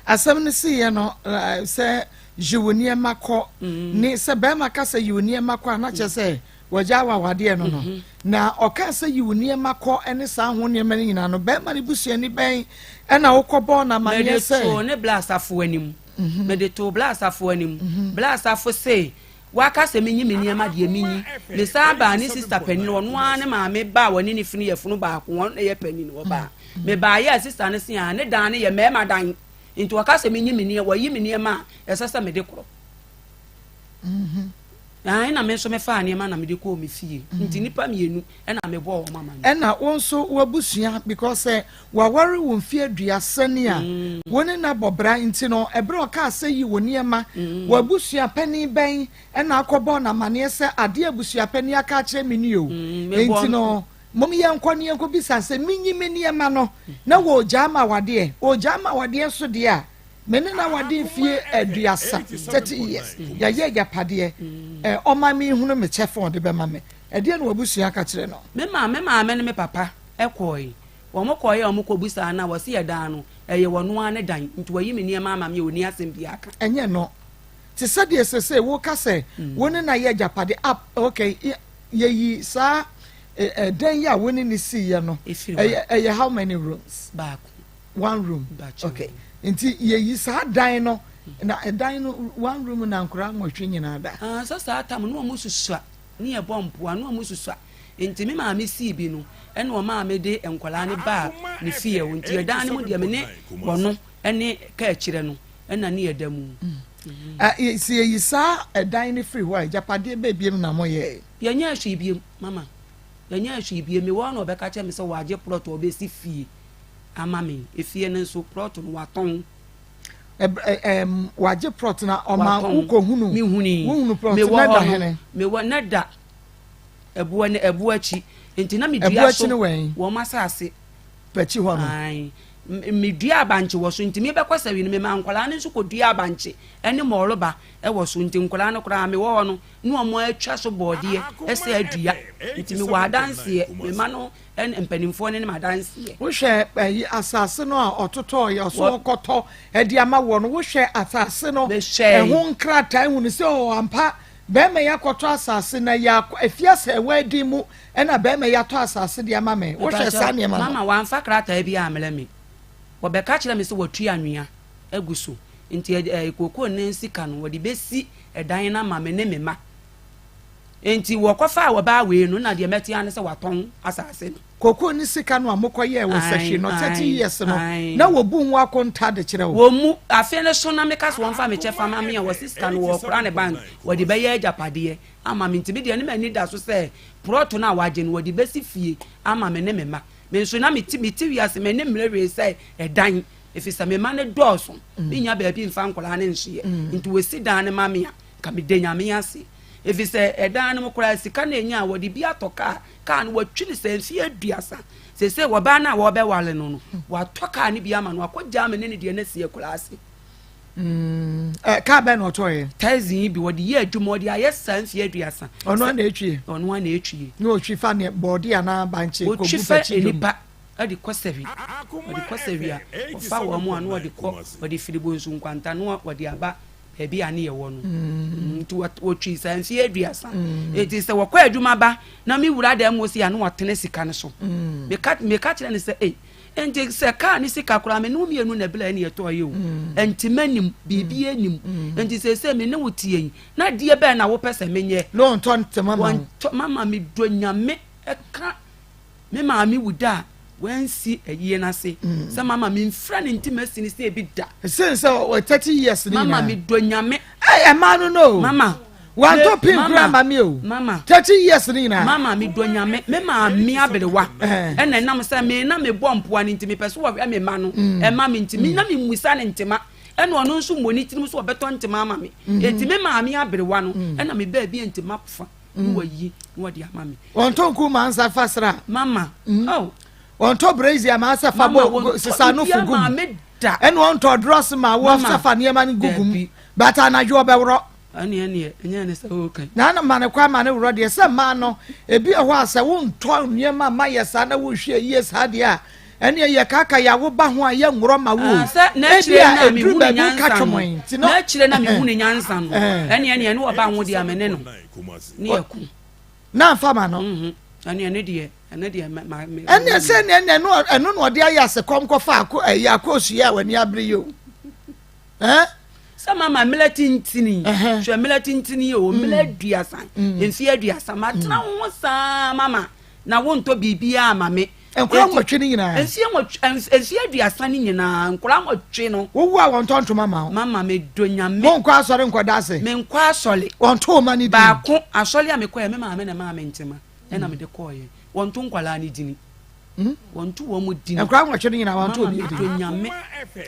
Asɛm no siiɛ no sɛ yi wo nneɛma kɔ mm. ne sɛ bɛrima ka sɛ yi wo nneɛma kɔ a na kyerɛ sɛ wɔgya awawadeɛ no no mm-hmm. na ɔka sɛ yi wo nneɛma kɔ ne saa ho nneɛma no nyinaa no bɛrima no busuani bɛn ɛna wokɔbɔɔ no amanneɛ sɛ mede too ne bla asafo anim mm-hmm. mede too bla asafo anim mm-hmm. bla asafo se waka sɛ menyi me nneɛma deɛ menyi mesan baa ne sista panin ɔno ara ne maame ba a wɔne ne funu yɛ funu baako wɔn na yɛ panin ɔbaa mebaayɛ a sista no se a ne dan no yɛ mmarima dan Nti wɔka sɛ menyi me nneɛma, wɔyi me nneɛma a ɛsɛ sɛ mede korɔ. Mhm. Ɛna me nso mefaa nneɛma na mede kɔɔ me fie. Mhm. Nti nnipa mmienu ɛna mebɔɔ wɔn ama no. Ɛna wo nso w'abusua because sɛ waware wo mfe aduasa ni a mm. wo ne no abɔ bra nti no ɛberɛ ɔkaa sɛ yi wo nneɛma mm. w'abusua panin bɛn ɛna akɔbɔ no amaneɛ sɛ adeɛ abusua panin aka akyerɛ me ni o mm, nti no Mom yɛnkɔ na yɛnkɔbisa sɛ menyi me nneɛma no na wɔregyaa ma awadeɛ? Ɔregyaa ma awadeɛ nso deɛ a, me ne no awade mfie aduasa, 30 years, yɛayɛ agyapadeɛ, ɛ, ɔma menhunu me kyɛfa a ɔde bɛma me. Ɛdeɛn na w'abusua ka kyerɛ no? Me maa me maame ne me papa kɔɔe. Wɔn kɔɔe a wɔkɔbisaa no a, wɔse ɛdan no, ɛyɛ ɔno ara ne dan, nti wayi me nneɛma ama me a ɔnni asɛm biara ka. Ɛnyɛ no. Te sɛ deɛ sesei woka sɛ wo ne no ayɛ agyapadeɛ, ap, okay, yɛyi saa ɛdan yi a wo ne ne siiɛ no ɛyɛ ɛyɛ how many rooms. Baako. One room. Okay nti yɛyi saa dan no na ɛdan no one room na nkora nwɔtwe nyinaa da. Ah, sɛ saa tam no wɔn susua ne yɛ bɔ mpoa no wɔn susua nti me maame sii bi no ɛna ɔmaa me de nkwadaa no baa ne fie hɔ nti ɛdan no mu deɛ me ne wɔno ɛne kaakyire no ɛna ne yɛ da mu. Sɛ yɛyi saa ɛdan no firi hɔ a agyapadeɛ bɛɛ biem na moyɛɛ. Yɛnyɛɛ hwee biom, mama. Yɛnyɛɛ hwee biom. Mewɔ hɔ na ɔbɛka kyerɛ me sɛ wagye plot a ɔbɛsi fie ama me. Efie no nso, plot no watɔn. Ɛm, wagye plot na ɔma wokɔhunu. Mehunii. Wohunu plot na da hene. Mewɔ na da ɛboɔ ne ɛboɔ akyi. Nti na medua so wɔn asase. Akyi hɔ no. Ae. Medua abankye wɔ so. Nti mebɛkɔ sɛwi no, memaa nkwadaa no nso kɔdua abankye ne mɔɔloba wɔ so. Nti nkwadaa no koraa mewɔ hɔ no, ne wɔn atwa so bɔɔdeɛ sɛ adua nti mewɔ adanseɛ me mma no mpanimfoɔ no ne m'adanseɛ. Wohwɛ ɛyi asase no a ɔtotɔɔ yɛ ɔso ɔkɔtɔ ɛde ama wɔ no wohwɛ asase no ɛho nkrataa ehunu sɛ ɔ ampa bɛrima yi akɔtɔ asase na yɛ akɔ efi asɛ ɛwɔ adi mu ɛna bɛrima yi atɔ asase de ama me wohwɛ saa nneɛma no. Mama wamfa krataa bi ammrɛ me wɔbɛka kyerɛ me sɛ wɔtua anwea agu so nti ɛɛ kookoo ne sika no wɔde bɛsi ɛdan no ama me ne me mma. Enti wɔkɔfaa ɔbaa wei no, na deɛ mɛte ara ne sɛ watɔn asase no. Kookoo ne sika no a mokɔyɛɛ wɔ sahwi no, 30 years no, na wɔbu ho akonta de kyerɛ wo? Wɔmmu. Afe no so na meka sɛ wɔmfa me kyɛfa ma me a, wɔse sika no wɔrekora ne bank, wɔde bɛyɛ agyapadeɛ ama me. Nti me deɛ ne m'ani da so sɛ prɔto no a wɔagye no, wɔde bɛsi fie ama me ne me mma. Me nso na mete mete wiase, m'ani mmere hwee sɛ ɛdan, ɛfiri sɛ me mma no dɔɔso, mennya baabi mfa nkwadaa no nhyeɛ. Nti wɔsi dan no ma me a. Nka meda Nyame ase. Efisɛ ɛdan no mu koraa sika na enya a wɔde bi atɔ kaa. Kaa no wɔatwi no sɛ mfeɛ aduasa. Seesei ɔbaa no a wɔrebɛware no no, watɔ kaa no bi ama no, wakɔ Germany ne deɛ no asi akuraase. Mm, eh, kaa bɛn na ɔtɔeɛ? Taxi yi bi wɔde yɛ adwuma, wɔde ayɛ saa mfeɛ aduasa. Ɔno a na etwie. Ɔno a na etwie. Na otwi fa ne bɔɔde anaa bankye kɔgu Otwi fa nipa de kɔ sɛwi. Ɔde kɔ sɛwi a, ɔfa wɔn a na wɔde kɔ, wɔde firi Bonsu Nkwanta na wɔde aba baabi a ne yɛwɔ no. Mm. Nti wɔtwi saa mfeɛ aduasa. Mm. Nti sɛ wɔkɔ adwuma ba na me wura dan mu si a na wɔtene sika no so. Mm. Meka meka kyerɛ no sɛ ei nti sɛ kaa ne sika koraa me ne wo mmienu na ɛbla ɛne ɛtɔ yɛ o. Nti m'anim biribi anim. Nti sɛ sɛ me ne wo tie yi na deɛ bɛn na wopɛ sɛ menyɛ. Na wɔntɔ ntoma ma wo. Wɔntɔ mama me dɔ nyame ɛka Me maame wu da a wansi ayie no ase sɛ mama memfira ne nti masi no sɛ ebi da. Sen sɛ wɔ 30 years ne nyinaa. Mama medɔ nyame. Ɛy ɛmaa no no. Mama. Wantɔ pin kura ma mi o. Mama. 30 years ne nyinaa. Mama medɔ nyame. Me maame aberewa. Ɛna ɛnam sɛ me na mebɔ mpoa no nti mepɛ so wɔhwɛ me ma no. Ɛma me nti me na memusa ne ntema. Ɛna ɔno nso mmɔ ne tirim so ɔbɛtɔ ntema ama me. Enti me maame aberewa no ɛna me baabi ntema fa. na wayi na wɔde ama me. Wɔntɔ nku ma nsa fa sra. Mama. Mm. Oh. Wɔntɔ brezi ama sɛ fa bɔ sesa no fo gum. Ɛna wɔntɔ drɔs ma wɔ sɛ fa nneɛma no gugu mu. Bata anadwo ɔbɛworɔ. Ɛne ɛneɛ ɛnyɛ ne sɛ ɔɔkan. Na na ma ne kwan ma ne worɔ deɛ sɛ mmaa no ebi wɔ hɔ a sɛ wontɔ nneɛma ma yɛ saa na wohwɛ yie saa deɛ a ɛneɛ yɛ kaka yɛ awo ba ho a yɛ nworɔ ma wo ah, sɛ n'akyire na mi hu ne nyansa no n'akyire na mi hu ne nyansa no ɛneɛ ɛneɛ ne ɔba ho deɛ amene no ne yɛ ko na nfa ma no mhm. ɛneɛ ne deɛ ɛne deɛ ma me ɛneɛ sɛ ɛneɛ ɛneɛ ɛno ɛno na ɔde ayɛ ase kɔm kɔfa ako ɛyɛ akɔɔsu yɛ a w'ani abere yi o ɛn sɛ mama mmerɛ tintini hwɛ mmerɛ tintini o mmerɛ mm. aduasa mm. mfeɛ aduasa matena mm. ho saa mama na wontɔ biribiara ma me Nkwadaa nwɔtwe no nyinaa. Mfie nwɔtwe mfie aduasa no nyinaa nkwadaa nwɔtwe no. Wowu a wɔntɔ ntoma ma wo. Mama me dɔ nyame. Monkɔ asɔre nkɔda ase. Menkɔ asɔre. Wɔnto wo ma ne din. Baako asɔre a mekɔɛ me maame na ɛmaa me ntoma ɛna mede kɔɔyɛ. Wɔnto nkwadaa no dini. Hmm? Wɔnto wɔn dini. Nkwadaa nwɔtwe no nyinaa wɔnto obi din. Mama me dɔ nyame.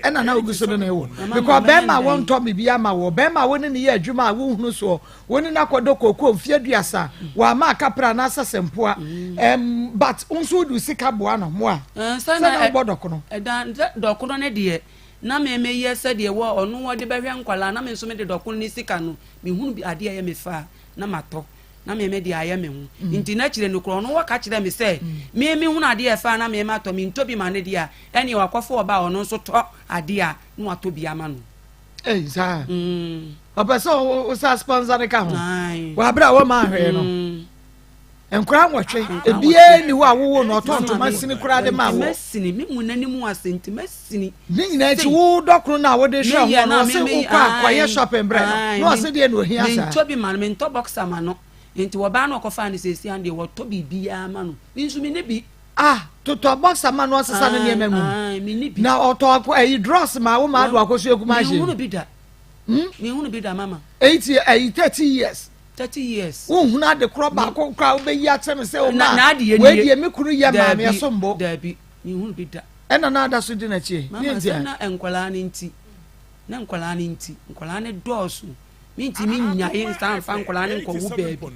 Ɛna na ogu so ne ne wɔ. Because bɛrima a wɔntɔ biribi ama wɔ bɛrima a wo ne ne yɛ adwuma a wohunu soɔ Wo ne no akɔdɔ kookoo mfe aduasa, wamma akapra anaasɛ sɛmpoa. Ɛm, but wo nso wode wo sika boa no, moa. Sɛ na wobɔ dɔkono. Ɛda, dɔkono no deɛ, na me meyɛ sɛdeɛ wɔ ɔno ɔde bɛhwɛ nkwadaa, na me nso mede dɔkono ne sika no, mehunu bi adeɛ a ɛyɛ me fɛ a, na matɔ, na me mede ayɛ me ho. Nti n'akyire no koraa, ɔno wɔka kyerɛɛ me sɛ, me mehunu adeɛ a ɛfɛ a na me matɔ, mentɔ bi ma no deɛ a, ɛnneɛ wakɔfa ɔba a ɔno nso tɔ adeɛ a, na watɔ bi ama no. Ei, saa. Mm. Ɔpɛ sɛ wo sa sponsor ne ka ho. Wɔ abere a wɔma ahwee no. Mm. Nkora nwɔtwe, ebiara ni hɔ a wowo no ɔtɔ ntoma sini koraa de ma wo. Sini, me mu n'anim ase ntoma sini. Ne nyinaa akyi wo dɔkono no a wode hwɛ ho no ɔse wokɔ akɔyɛ shopping brɛ no na ɔse deɛ na ohia saa. Mentɔ bi ma no, mentɔ boxer ma no. Nti wɔbaa no ɔkɔfaa no seesia deɛ wɔtɔ biribiara ma no. Me nso me ne bi. Ah, totɔ boxer ma no ɔsesa ne nneɛma mu. Na ɔtɔ akɔ ɛyi drɔs ma wo ma ado akɔso ekuma ahyɛ. Menhunu bi da. Hmm? Menhunu bi da mama. Eti ɛyi 30 years. 30 years. Wonhunu ade korɔ baako koraa wobɛyi akyerɛ me sɛ o ma wei deɛ me kunu yɛ maa me ɛso mbo. Daabi, menhunu bi da. Ɛna na ada so di n'akyi. Mama sɛ na nkwadaa no nti, na nkwadaa no nti, nkwadaa no dɔɔso. Mentumi nnyae nsa mfa nkwadaa no nkɔwo baabi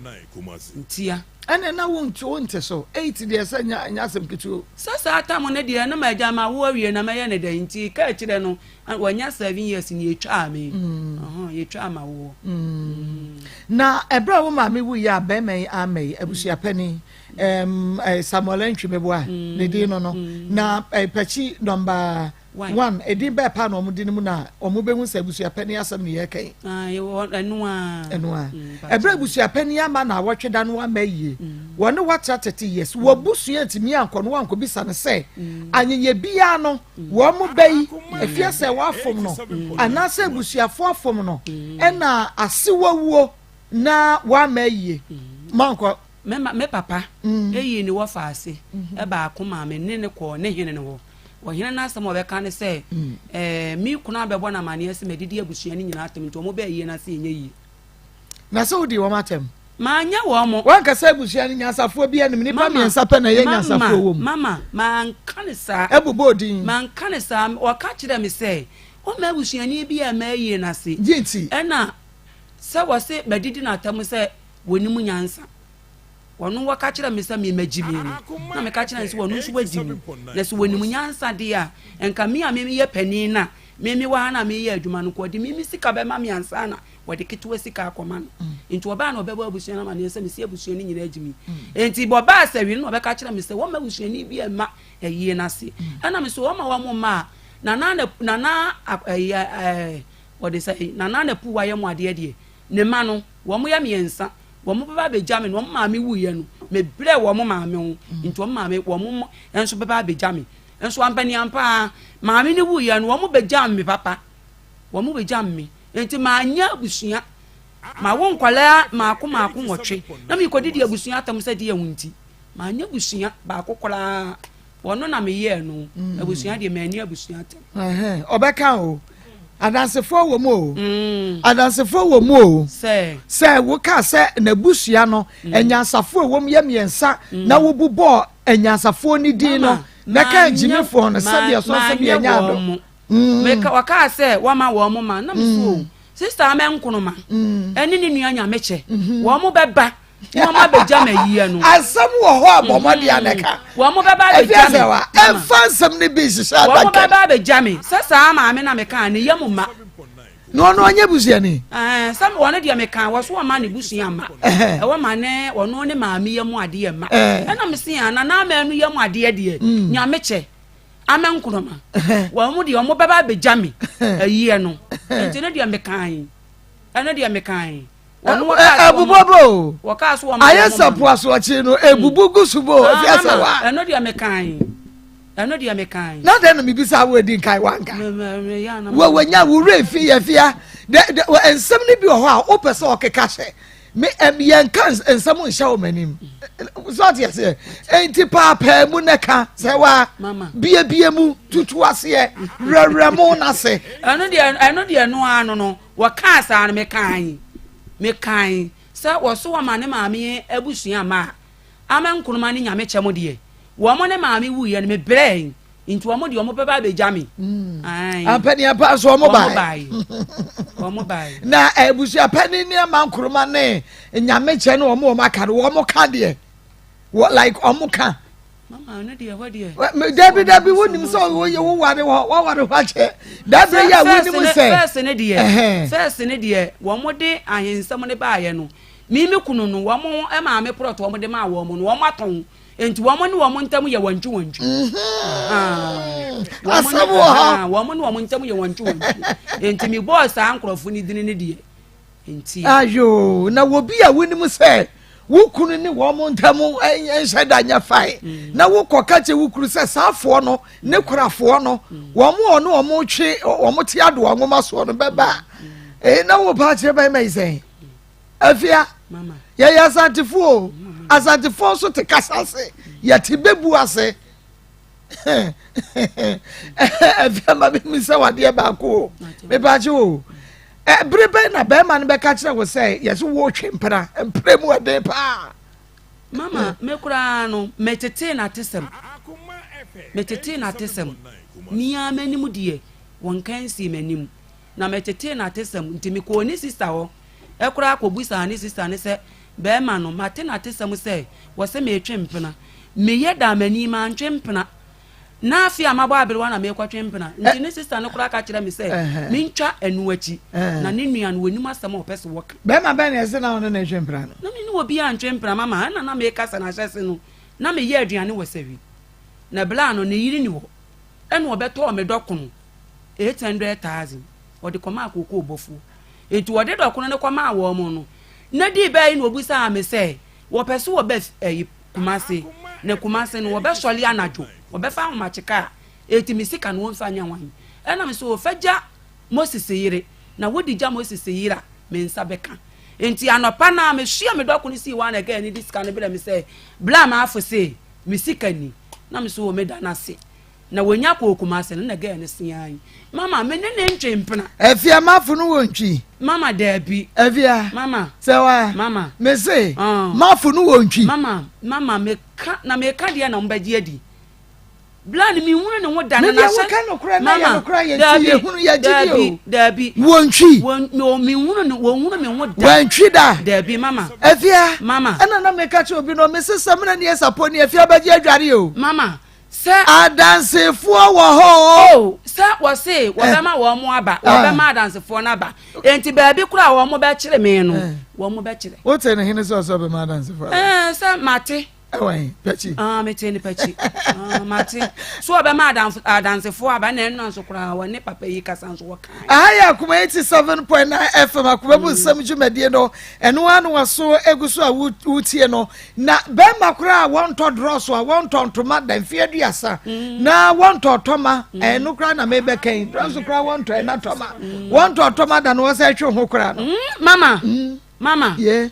ntia. Ɛnna na wonte wonte so. Eight deɛ sɛ nya nya asɛm ketewa o. Sɛ saa tam no deɛ na magya mawo awie na mɛyɛ no dɛn nti ka akyirɛ no wanya seven years ni yɛtwaa me mm. yɛtwaa ma woɔ. Mm. Na ɛberɛ a wo maame wuiɛ a bɛrima yi ama yi abusuapani um, Samuel Antwi meboa mm. ne din no no mm. na eh, pakyi nɔmba One, edin bɛɛ paa na wɔn de no mu na wɔn bɛhu sɛ abusua panin asɛm na yɛreka yi. Ɛno ara. Ɛno ara. Mm, Ɛberɛ abusua panin ama na awɔtwe da no ama yie. Mm. Wɔne watra tete years. Mm. Wɔbusua ntumi ankɔ no wankɔbisa no sɛ anyeyɛ biara no wɔn mo bɛ yi efie sɛ wɔafom no anaasɛ abusuafoɔ afom no ɛna asewawuo na wɔama yie mankɔ. Me me papa yii ne wɔfa ase baako maa me ne no kɔɔ ne hene no hɔ. Ɔhene no asɛm a ɔbɛka ne sɛ, Ɛɛ, me kunu abɛbɔ no amanneɛ sɛ madidi abusua no nyinaa atɛm nti wɔn bɛɛ yie no ase ɛnyɛ yie. Na sɛ wodii wɔn atɛm? Manyɛ wɔn. Woanka sɛ abusua no nyansafoɔ biara nnim, nnipa mmiɛnsa pɛ na ɛyɛ nyansafoɔ wɔ mu. Mama, manka no saa. Ɛbobɔɔ din. Manka no saa. Ɔka kyerɛɛ me sɛ, Womma abusuani biara mma ayie no ase. Gye nti. Ɛna. Sɛ wɔse madidi no atam sɛ wɔnim nyansa. Wɔno wɔka kyerɛ me sɛ me magyi me no, na meka kyerɛ no sɛ wɔno nso wagyi me. Na sɛ wɔnim nyansa deɛ a, nka me a meyɛ panin no a me mewɔ ha no a meyɛ adwuma no, nka ɔde me me sika bɛma me ansa na wɔde ketewa sika akɔma no. Nti ɔbaa na ɔbɛbɔ abusua no amaneɛ sɛ mesi abusua no nyinaa agyi me. Nti bɔbaa sɛ wie no na ɔbɛka kyerɛ me sɛ wɔmma abusuani bi mma ayie no ase. Ɛna me so wɔma wɔn mma a, nana nana ɛyɛ ɛɛ wɔde sɛ nana na puwa yɛ mo adeɛ deɛ ne mma no wɔn yɛ mmiɛnsa. Wɔn bɛba abɛgya me na wɔn maame wuiɛ no, mebrɛɛ wɔn maame ho, nti wɔn maame wɔn nso bɛba abɛgya me. Nso ampaniampa ara, maame no wuiɛ no, wɔn bɛgya me papa. Wɔn bɛgya me. Nti manyɛ abusua. Mawo nkwadaa maako maako nwɔtwe, na mekɔdidi abusua atam sɛ deɛ ho nti. Manyɛ abusua baako koraa. Ɔno na meyɛɛ no. Mm. Abusua deɛ manni abusua atɛm. Ɔbɛka o. Adansefoɔ wɔ mu o. Mm. Adansefoɔ wɔ mu o. Sɛ. Sɛ woka sɛ n'abusua no mm. anyansafoɔ ɛwɔ mu yɛ mmiɛnsa mm. na wobobɔɔ anyansafoɔ no din no na ka agyimifoɔ no sɛdeɛ so sɛdeɛ nya ado. Mm. Meka wɔkaa sɛ wɔma wɔn mo ma na me so o. Sista amɛnkonoma ɛne ne nua nyamekyɛ mm-hmm. wɔn mo bɛba. Wɔn abɛgya me ayie no. Asɛm wɔ hɔ a bɔ mmɔden a na ɛka. Wɔn bɛba abɛgya me. Wa ɛnfa nsɛm no bi nhyehyɛ adaka. Wɔn bɛba abɛgya me sɛ saa maame na meka ne yam mma. Na ɔno ɔnyɛ busuani. Ɛɛ sɛ wɔn deɛ meka wɔ so wɔma ne busua mma. Ɛwɔ ma ne ɔno ne maame yam adeɛ mma. Ɛna me se ana na ama no yam adeɛ deɛ mm. nyame kyɛ ama nkorɔma. Wɔn deɛ wɔn bɛba abɛgya me ayie no. Nti ne deɛ meka ɛno deɛ meka Ɛbobɔ bɔ o. Ayɛ sɛ po asorɔkye no ebubu gu so bɔ o. Efi asɛ wa. Ɛno deɛ mekan. Ɛno deɛ mekan. Na dɛn na mebisa wo edi nkan wanka. Wɔ wɔnya wo werɛ fi yɛ fia. Dɛ dɛ nsɛm no bi wɔ hɔ a wopɛ sɛ ɔkeka hyɛ. Me ɛm yɛnka nsɛm nhyɛ wɔ m'anim. So ate aseɛ. Enti paapaa mu na ka sɛ wa biebie mu tutu aseɛ werɛwerɛ mo n'ase. Ɛno deɛ ɛno deɛ no ano no. Wɔkaa saa no, mekae, mekae sɛ wɔso wɔma ne maame abusua mma a, ama Nkrumah ne Nyame kyɛ mo deɛ, wɔn ne maame wuiɛ no, mebrɛɛ, nti wɔn deɛ wɔn bɛba abɛgya me. Mm. Ampaniampa nso wɔn bae. Wɔn bae. Na abusua panin ne ama Nkrumah ne Nyame kyɛ ne wɔn wɔn aka no, wɔn ka deɛ, wɔ like wɔn ka. Mama ɛno deɛ ɛhɔ deɛ. Dabi dabi wonim sɛ woyɛ wo ware hɔ waware hɔ akyɛ dabi yɛ a wonim sɛ. Fɛs ne deɛ fɛs ne deɛ wɔn de ahensɛm ne baayɛ no mimi kunu no wɔn maame prɔt wɔn de maa wɔn no wɔn atɔn nti wɔn ne wɔn ntam yɛ wɔntwi wɔntwi. Asɛm wɔ hɔ. Wɔn ne wɔn ntam yɛ wɔntwi wɔntwi nti mi bɔɔ saa nkorɔfo ne dini ne deɛ. Nti. Ayoo, na obi a wonim sɛ wo kunu ne wɔn ntam nhyɛ da nyɛ fae mm. na wokɔka kyɛ wo kunu sɛ saafoɔ no ne korafoɔ no mm. wɔn a ɔne wɔn twe wɔn te adoa nwoma soɔ no bɛba a mm. ee na wo pa akyerɛ bɛrima yi sɛn afia yɛyɛ asantefoɔ o asantefoɔ nso te kasa ase yɛte bɛbu ase Afia ma memmisa wo adeɛ baako o mepakye o bere bɛn na bɛrima no bɛka kyerɛ wo sɛ yɛsɛ wotwe mpena mpena mu ɛden paa mama me koraa no metetee n'atesɛm metetee n'atesɛm mia m'anim deɛ wɔnka nsie m'anim na metetee n'atesɛm nti mekɔɔ ne sista hɔ ɛkoraa kɔbusaa ne sista ne sɛ bɛrima no mate n'atesɛm sɛ wɔsɛ metwe mpena Meyɛ daa m'ani mantwe mpena. Na afe a mabɔ aberewa na merekɔtwe mpena. Nti ne sista no koraa ka kyerɛ me sɛ mentwa ɛno akyi. Na ne nua no, wɔnim asɛm a ɔpɛ sɛ wɔka. Bɛrima bɛn na ɛse na wo ne no retwe mpena no? Na me ne obiara ntwe mpena, mama. Ɛna na mekasa no ahyɛse no, na meyɛ aduane wɔ sahwi. Na bere a no, ne yere ni hɔ. Ɛna ɔbɛtɔɔ me dɔkono 800,000, ɔde kɔmaa kookoo bɔfoɔ. Nti ɔde dɔkono no kɔmaa wɔn no, na dii bɛn na ɔbisaa me sɛ wɔpɛ sɛ wɔbɛ ɛyi Kumase, na Kumase no wɔbɛsɔle anadwo, wɔbɛfa ahomakye kaa, eti me sika no wɔmfa nyɛ hwan? Ɛna me so fa gya Moses yere, na wode gya Moses yere a, me nsa bɛka. Enti anɔpa no a mesoa me dɔko no sii hɔ a na gɛɛ no de sika no brɛ me sɛ, Bla m'afo se me sika ni. Na me so meda no ase. Na wɔnya kɔɔ Kumase no na gɛɛ no seaa yi. Mama, me ne ne ntwe mpena. Afia mafo no wɔ ntwi. Mama daabi. Afia. Mama. Sɛ wa. Mama. Me se. Uh. Mafo no wɔ ntwi. Mama, mama meka na meka deɛ na wɔbɛgye adi. Bla no menhunu ne ho da no na Medeɛ hyɛ woka nokorɛ na yɛ mama nokorɛ yɛ nti daabi yɛhunu yɛgye di daabi o. daabi Wɔntwi. wɔn menhunu ne wɔnhunu me ho da Wantwi da. daabi mama Afia, mama ɛna na meka kyerɛ obi no, mese samina ni ɛsapɔ ni afia bɛgye adware o. Mama sɛ. Adansefoɔ wɔ hɔ o. Oh sɛ wɔse wɔbɛma wɔn mo aba wɔbɛma adansefoɔ no aba enti baabi koraa a wɔn bɛkyere me no wɔn bɛkyerɛ. Wote ne hene sɛ ɔsɛ ɔbɛma adansefoɔ aba? Ɛɛ sɛ mate. Ɛwɔ he? Pɛkyi. Ah, mete ne pɛkyi. Ah, mate. So ɔbɛma adansefoɔ aba na ɛno nso koraa wɔne papa yi kasa nso wɔka. Aha yɛ Akoma 87.9 FM Akoma mu nsɛm dwumadie no ɛno ara na waso egu so a wotie no na bɛrima koraa a wɔntɔ drɔso a wɔntɔ ntoma da mfeɛ aduasa mm. na wɔntɔ tɔma mm. ɛno koraa na mebɛka yi drɔso koraa wɔntɔ ɛna tɔma mm. wɔntɔ tɔma da no wɔsɛ ɛtwe ho koraa no. Mama mama. Yeah.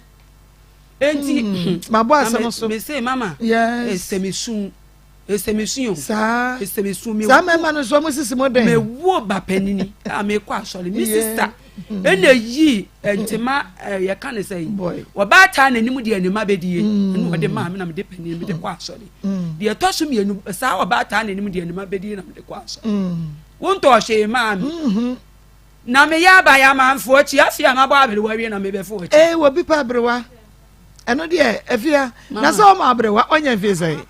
Enti hmm, mabɔ asɛm so. Mese mama. Yes. Ɛsɛ me sun. Ɛsɛ me sun o. Saa. Ɛsɛ me sun. Saa mmarima no nso wɔn sisi mo den. Me wo ba panini a me kɔ asɔre. Me sista ɛna yi ntoma yɛ ka ne sɛ yi. Ɔbaa taa n'anim deɛ ne ma bɛdie. Hmm. Ɛna ɔde maa me na me de panini me de kɔ asɔre. Hmm. Deɛ ɛtɔ so mmienu saa ɔbaa taa n'anim deɛ ne ma bɛdie na me de kɔ asɔre. Wontɔ ɔhwee maa me. Mm-hmm. Na meyɛ aban amanfoɔ akyi afei a mabɔ aberewa awie na mebɛfa w'akyi. Ee obi pɛ aberewa ɛno deɛ afia na sɛ ɔma aberewa ɔnya mfie sɛn.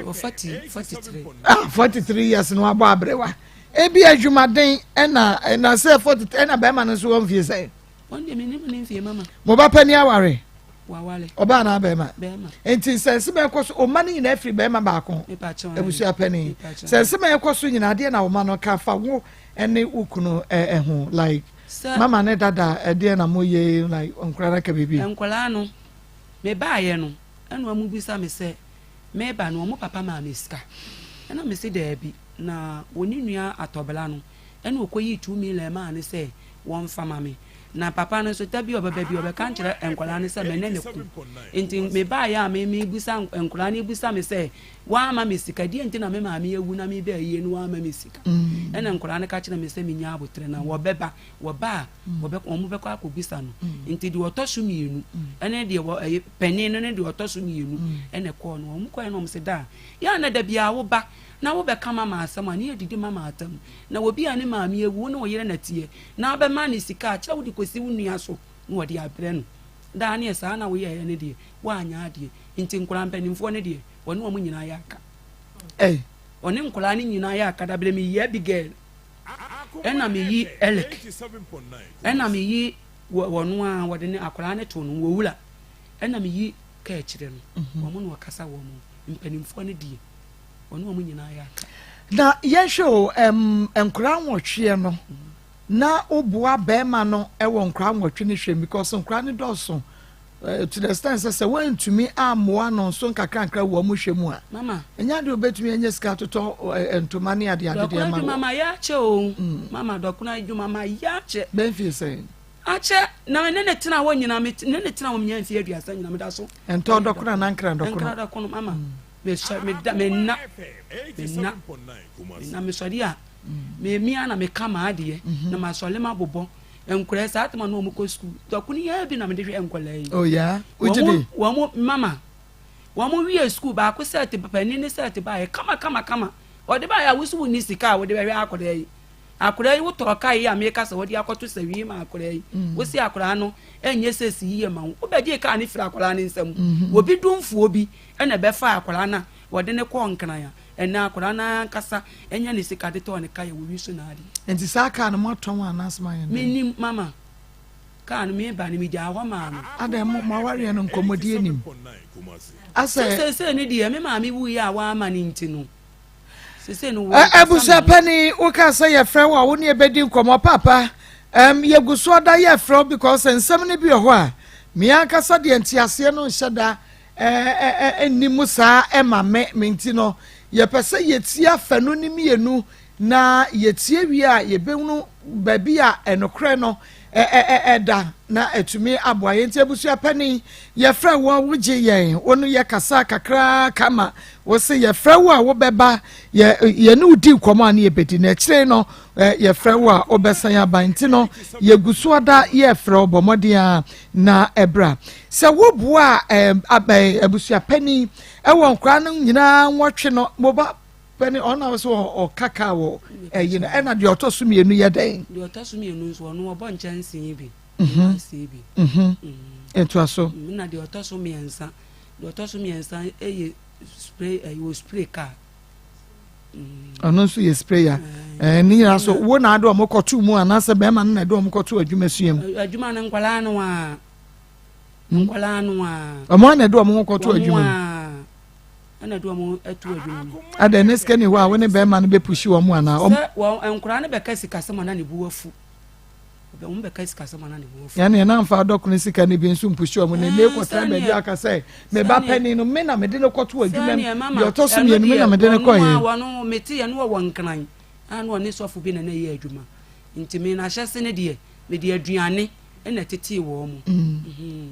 Wɔ 43. Ah 43 years na wabɔ aberewa ebi adwumaden ɛna ɛna sɛ 43 ɛna bɛrima no nso wɔ mfie sɛn. Wɔn deɛ menim ne mfie mama. Mo ba panyin aware. Wawale. Ɔbaa anaa bɛrima? Bɛrima. Nti sɛ nsɛm a ɛkɔ so ɔma no nyinaa firi bɛrima baako. Abusua panin. Sɛ nsɛm a ɛkɔ so nyinaa adeɛ na ɔma no ka fa wo ɛne wo kunu ɛho like mama ne dada ɛdeɛ na mo yɛ like nkwadaa no ka biribi. Nkwadaa no me baayɛ no ɛna wɔn bisa me sɛ meba no wɔn papa maa me sika ɛna me se daabi na wɔn ne nua atɔbla no ɛna ɔkɔyii 2 million maa no sɛ wɔmfa ma me. Na papa no nso, da bi a ɔbɛba bi, ɔbɛka nkyerɛ nkwadaa no sɛ me ne no ko. Nti mebaeɛ a me mebisa nkwadaa no bisa me sɛ, woamma me sika, deɛ nti na me maame awu na meba ayie no woamma me sika? Ɛna nkwadaa no ka kyerɛ me sɛ menya aboterɛ na wɔbɛba, wɔba a wɔbɛ wɔn bɛkɔ akɔbisa no. Nti deɛ ɔtɔ so mmienu ɛne deɛ wɔ ɛyɛ panin no ne deɛ ɔtɔ so mmienu ɛna ɛkɔɔ no. Wɔn kɔɛ no wɔn sɛ daa yɛ a na da biara woba na wobɛka mama asɛm a ne yɛdidi mama atam. Na obi a ne maame awu, wo ne wo yere na teɛ, na wobɛma no sika a, kyerɛ wode kɔsi wo nua so na wɔde abrɛ no. Daa neɛ saa na woyɛeɛ no deɛ, woanyɛ adeɛ. Nti nkwadaa mpanimfoɔ no deɛ, wɔne wɔn nyinaa yɛ aka. Ei. Ɔne nkwadaa no nyinaa yɛ aka. Dabrɛ meyi Abigail, ɛna meyi Elik, ɛna meyi wɔn a wɔde ne akwadaa no too no, wɔwura, ɛna meyi kaakyire no. Wɔn na wɔkasa wɔn mpanimfoɔ no deɛ. Wɔne wɔn nyinaa yɛ aka. Na yɛnhwɛ o, ɛm, nkwadaa nwɔtweɛ no, na woboa bɛrima no wɔ nkwadaa nwɔtwe no hwɛ mu because nkwadaa no dɔɔso eh, to the extent sɛ sɛ woantumi ammoa no nso nkakrankra wɔ wɔn hwɛ mu a, Mama. ɛnyɛ adeɛ wobɛtumi anya sika atotɔ eh, ntoma ne adeade de Dɔkono ama adwuma wɔ. ma yɛ akyɛ o. Mama dɔkono adwuma ma yɛ akyɛ. Bɛmfie sɛn? Akyɛ na me ne ne tena hɔ nyinaa, me ne ne tena hɔ menya mfie 30 nyinaa meda so. Ɛntɔ dɔkono anaa nkra dɔkono? Nkra dɔkono mama. Mesɔre meda menna menna menna mesɔre a memia na meka m'adeɛ mhm. na masɔre mabobɔ nkwadaa saa tama na wɔn kɔ sukuu dɔkono yɛ bi na mede hwɛ nkwadaa yi. Oh yeah, wogye di? Wɔn mama wɔn wie sukuu baako sɛɛte panin ne sɛɛte baayɛ kama kama kama ɔde baayɛ a wosi wo ni sika a wɔde bɛhwɛ akwadaa yi. Akwadaa yi wotɔɔ kaa yi a meka sɛ wɔde akɔto sawii ma akwadaa yi mm. wosi akwadaa no ɛnyɛ sɛsi yie ma wo wobɛgye kaa no firi akwadaa no nsam mm-hmm. obi domfoɔ bi ɛna ɛbɛfa akwadaa no a wɔde ne kɔɔ nkran a ɛnɛ akwadaa no ankasa ɛnya ne sika de tɔɔ ne kaa yɛ wɔwi so n'adeɛ. Nti saa kaa no moatɔn anaasɛ moayɛ no? Menim mama kaa no meba no megyaa hɔ maa no. Adɛn mo awareɛ no nkɔmmɔdie nim? Asɛ sɛsɛ ne deɛ me maame wuiɛ a wɔama no nti no. Abusua panin, woka sɛ yɛfrɛ wo a wo ne yɛbɛdi nkɔmmɔ papa. Um, yɛgu so ada yɛfrɛ wo because nsɛm no bi wɔ hɔ a me ankasa deɛ nteaseɛ no nhyɛ da nni mu saa ɛma me me nti no yɛpɛ sɛ yɛtie afanu no mmienu na yɛtie wie a yɛbɛhunu baabi a ɛnokorɛ no ɛda na atumi aboa yɛn. Nti abusua panin, yɛfrɛ wo a wogye yɛn, wo no yɛ kasa kakraa kama, wo se yɛfrɛ wo a wobɛba, yɛ yɛne wo di nkɔmmɔ a ne yɛbɛdi, na akyire no yɛfrɛ wo a wobɛsan aba. Nti no yɛgu so ada yɛfrɛ wo, bɔ mmɔden a na ɛbra. Sɛ woboa abusua panin ɛwɔ nkora no nyinaa nwɔtwe no, mo ba. Pɛni ɔno a sɛ ɔka kaa wɔ ɛyi no ɛna deɛ ɔtɔ so mmienu yɛ dɛn? Deɛ ɔtɔ so mmienu nso ɔno ɔbɔ nkyɛnsee bi. Ɔsi bi. Ɛtoa so. Na deɛ ɔtɔ so mmiɛnsa deɛ ɔtɔ so mmiɛnsa ɛyɛ spray ɛyɛ wɔ spray car. Ɔno nso yɛ sprayer. Ɛɛ ne nyinaa so wo na ade wɔn kɔto mu anaasɛ bɛrima no na ɛde wɔn kɔto adwuma sua mu? Adwuma no nkwadaa no a. Nkwadaa no a. Wɔn a na ɛde wɔn ho kɔto adwuma mu. Ɛna ɛde wɔn to adwuma mu. Adɛn ne sika ni hɔ a wo ne bɛrima no bɛpushi wɔn anaa? Sɛ wɔn nkwadaa no bɛka sikasɛm a na ne bo afu. Wɔn bɛka sikasɛm a na ne bo afu. Yɛn yɛn amfa adɔkono sika no bi nso mpushi wɔn na eme kɔtena baabi aka sɛ me ba panin no me na mede no kɔto adwuma mu deɛ ɔtɔ so mmienu me na mede no kɔeɛ. Wɔn mete yɛn no wɔ nkran a na ɔne sɔfo bi na na ɛyɛ adwuma nti me n'ahyɛse no deɛ mede aduane na ɛtetee wɔn mu.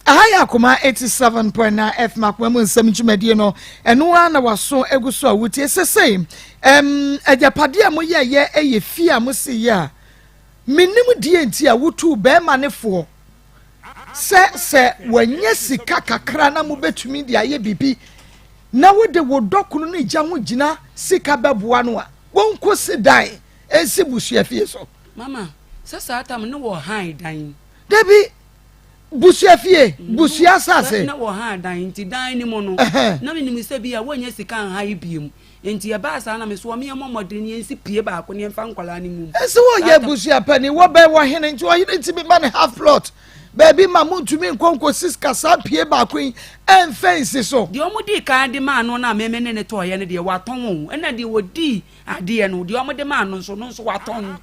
Aha yɛ Akoma 87.9 FM Akoma mu nsɛm dwumadie no, ɛno ara na waso egu so a wotie. Sesei, ɛm, agyapadeɛ a moyɛɛyɛ ɛyɛ fie a mosiiɛ a, menim deɛ nti a wotuu bɛrima ne foɔ sɛ sɛ wanya sika kakra na mobɛtumi de ayɛ biribi na wode wo dɔkono ne gya ho gyina sika bɛboa no a, wɔnkɔsi dan nsi busuafie so. Mama, sɛ saa tam ne wɔ han dan. Dabi, busua fie, busua asase. Na wɔ han dan, nti dan no mu no, na menim sɛ bi a wɔnyɛ sika nha yi biem. Nti ɛbaa saa na me so wɔn yɛn mmɔ mmɔden yɛn si pie baako ne yɛn fa nkwadaa no mu. Ɛsɛ wɔyɛ busua panin, wɔbɛn wɔ hene, nti ɔhene ntumi ma ne half plot baabi ma mo ntumi nkɔ nkɔsi sika saa pie baako yi ɛnfɛ nsi so. Deɛ wɔn dii kan de maa no na meme ne ne tɔɔyɛ no deɛ watɔn o, ɛna deɛ wɔdii Adeɛ no, deɛ wɔde maa no nso, no nso watɔn.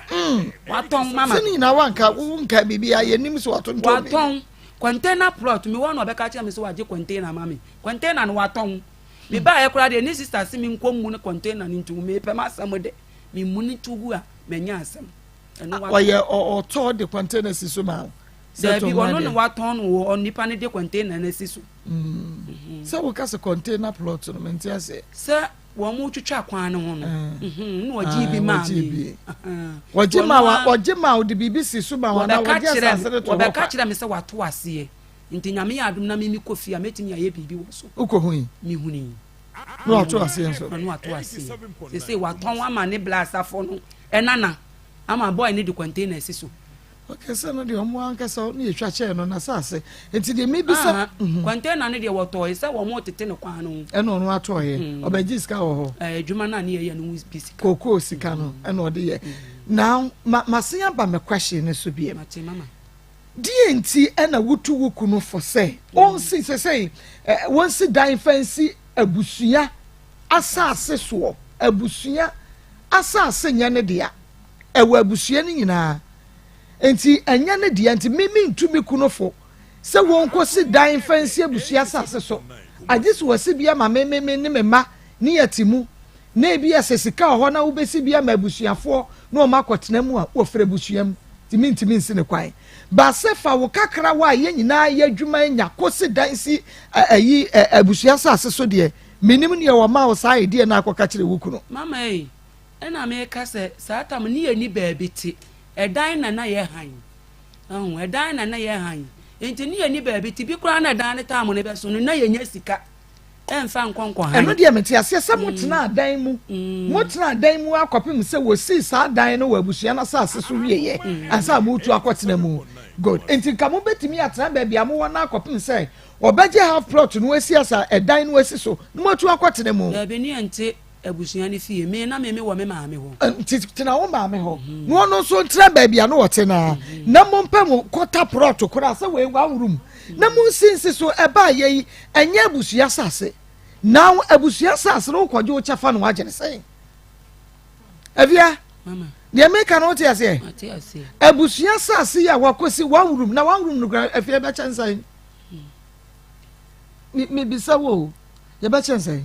Mm. Watɔn mama. Sɛ ne nyinaa wanka, wonka biribi a yɛnim sɛ watontɔn biribi. Watɔn. Container plot, me wɔ na ɔbɛka kyerɛ me sɛ wagye container ma me. Container no watɔn. Me baeɛ koraa deɛ ne sister se me nkɔ mmu no container no nti mepɛ m'asɛm dɛ. Me mmu no to gu a, manya asɛm. Ɛno watɔn. Ɔyɛ ɔtɔ de container si so ma wo. Dabi, ɔno na watɔn no wɔ nipa no de container no asi so. Mm. Sɛ woka sɛ container plot no, mente aseɛ. Sɛ wɔn twitwa kwan no ho no na wɔgye bi maa mi. Wɔgye ma wa wɔgye ma wɔde biribi si so ma wɔn na wɔgye asase no to hɔ kwa. Wɔbɛka kyerɛ me sɛ wato aseɛ nti nyame yɛ adom na me mekɔ fie a mɛtumi ayɛ biribi wɔ so. Wokɔ hu yi? Mehunu yi. Na wato aseɛ nso. Na wato aseɛ. Sese watɔn ama ne bla asafo no ɛnana ama boy ne de container si so. Okay, sɛ no deɛ ɔmo ankasa ne yɛtwa kyɛɛ no n'asase nti deɛ mebisa. Mhm. Container no deɛ wɔtɔɔe sɛ wɔn tete no kwan no ho. Ɛna ɔno atɔɔyɛ mm. ɔbɛgye sika wɔ hɔ. Ɛɛ adwuma no a ne yɛyɛ no ho bi sika. Kokoo sika no mm. ɛna ɔde yɛ. Mm. Now ma masen aba me question no so biem. Mate mama. Deɛ nti ɛna wotu wo kunu fo sɛ ɔnsi sɛ sɛ ɛ wɔnsi dan fa nsi abusua asase soɔ abusua asase nyɛ ne dea ɛwɔ abusua no nyinaa. Enti ɛnyɛ ne dea nti me mentu me kunu fo sɛ wɔnkɔsi dan mfa nsi abusua asase so, agye sɛ wɔasi bi ama me, me, me ne me mma ne yɛte mu, na ebia sɛ sika wɔ hɔ na wobɛsi bi ama abusuafoɔ na wɔn akɔtena mu a, wɔfiri abusua mu, nti mentumi nsi no kwan. Ba sɛ fa wo kakrawa a yɛn nyinaa yɛ adwuma anya kɔsi dan si ayi abusua asase so deɛ, mennim nea wɔmaa wo saa idea no akɔka kyerɛ wo kunu. Mama ei, Ɛna meka sɛ, saa tam no ne yɛnni baabi te, ɛdan na na yɛ hann. Ahu, ɛdan na na yɛ hann. Nti ne yɛnni baabi te, bi koraa na ɛdan no tam no bɛso no, na yɛnya sika ɛmfa nkɔ nkɔ hann. Ɛno deɛ mete aseɛ sɛ motenaa mm. dan mu, mm. motenaa dan mu akɔpem sɛ wɔsii saa dan no wɔ abusua no asase so wieɛ mm. ansa a moretu akɔtena mu. Good. Nti nka mobɛtumi atena baabi a mowɔ no akɔpem sɛ wɔbɛgye half plot no asi asa ɛdan no asi so na moatu akɔtena mu. Daabi ne yɛnte abusua no fie. Me na me mewɔ me maame hɔ. Nti tena wo maame hɔ mhm. na ɔno nso ntena baabi a na ɔte naa mhm. na mompɛ mo kɔta prɔto koraa sɛ wei one room na mhm. monsi nsi so ɛbaa yɛ yi ɛnyɛ abusua asase na abusua asase no wokɔgye wo kyɛfa no wagye ne sɛn afia deɛ meka no wote aseɛ abusua asase yi a wakɔsi one room na one room no kora afia bɛkyɛ nsɛn mebisa wo yɛbɛkyɛ nsɛn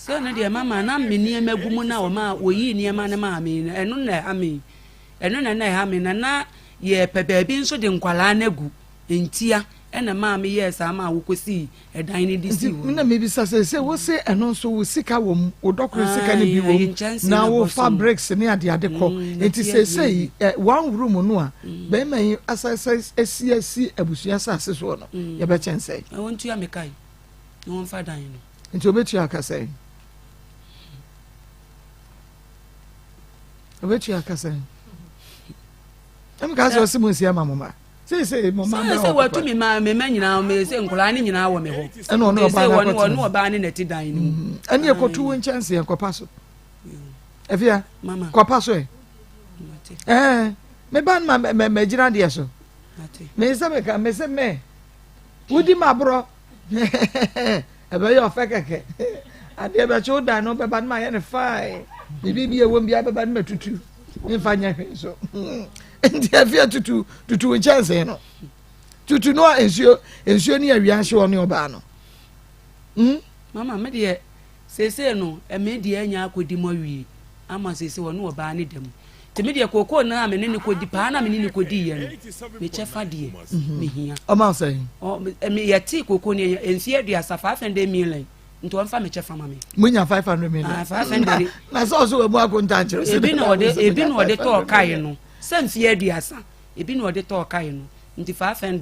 Sɛ no deɛ mama na me nneɛma gu mu na wɔma wɔyii nneɛma no maa me no, ɛno na ɛha me. Ɛno na na ɛha me na na yɛpɛ baabi nso de nkwadaa no agu ntia ɛna maa me yɛɛ saa maa wɔkɔsii ɛdan no de sii hɔ. Nti na mebisa sɛ sɛ wo se ɛno nso wo sika wɔ mu, wo dɔkoro sika no bi wɔ mu na wofa bricks ne adeade kɔ. Mm, nti seesei one room no a mm. bɛrima yi asase asi asi abusua asase soɔ no mm. yɛbɛkyɛn sɛ. Wɔntua me kae na wɔmfa dan no. Nti obetua aka sɛn? Obetua aka sɛn? Ɛmu ka sɛ ɔsi mu nsi ama mo ma. Seesei mo ma bɛ wɔ. Sɛ wɔtu mi ma mi ma nyinaa mi sɛ nkɔla ne nyinaa wɔ mi hɔ. Ɛna ɔno ɔbaa n'akɔtena. Ɔno ɔbaa ne n'ati dan no mu. Mm-hmm. Ɛne ekotu wo nkyɛnse yɛn kɔpa so. Efia kɔpa so ɛ. Ɛɛ me ba no ma mɛ mɛ gyina deɛ so. Me sɛ me ka me sɛ mɛ wodi ma borɔ. Ɛbɛyɛ ɔfɛ kɛkɛ. Adeɛ bɛkye wo dan no bɛba no ma yɛ no fine. Biribi bi ɛwɔ mu biara bɛba no ma tutu. Memfa nyɛ hwee nso. Nti afei tutu tutu nkyɛnsee no. Tutu no a nsuo nsuo ne awia nhye ɔne ɔbaa no. Hmm? Mama me deɛ seesei no ɛme deɛ anya akɔdi mu awie ama seesei ɔne ɔbaa ne da mu. Nti me deɛ kookoo no a me ne no kɔdi paa na me ne no kɔdiiɛ no, me kyɛfa deɛ mhm. mehia. Ɔma sɛn? Me yɛtee kookoo no yɛ mfeɛ aduasa 500 million nti ɔmfa me kyɛfa ma me. Munya 500 million. Ah, 500. Na sɛ ɔso wɔ mu akonta nkyerɛ sɛ. Ebi na ɔde ebi na ɔde tɔɔ kae no sɛ mfeɛ aduasa ebi na ɔde tɔɔ kae no nti 500.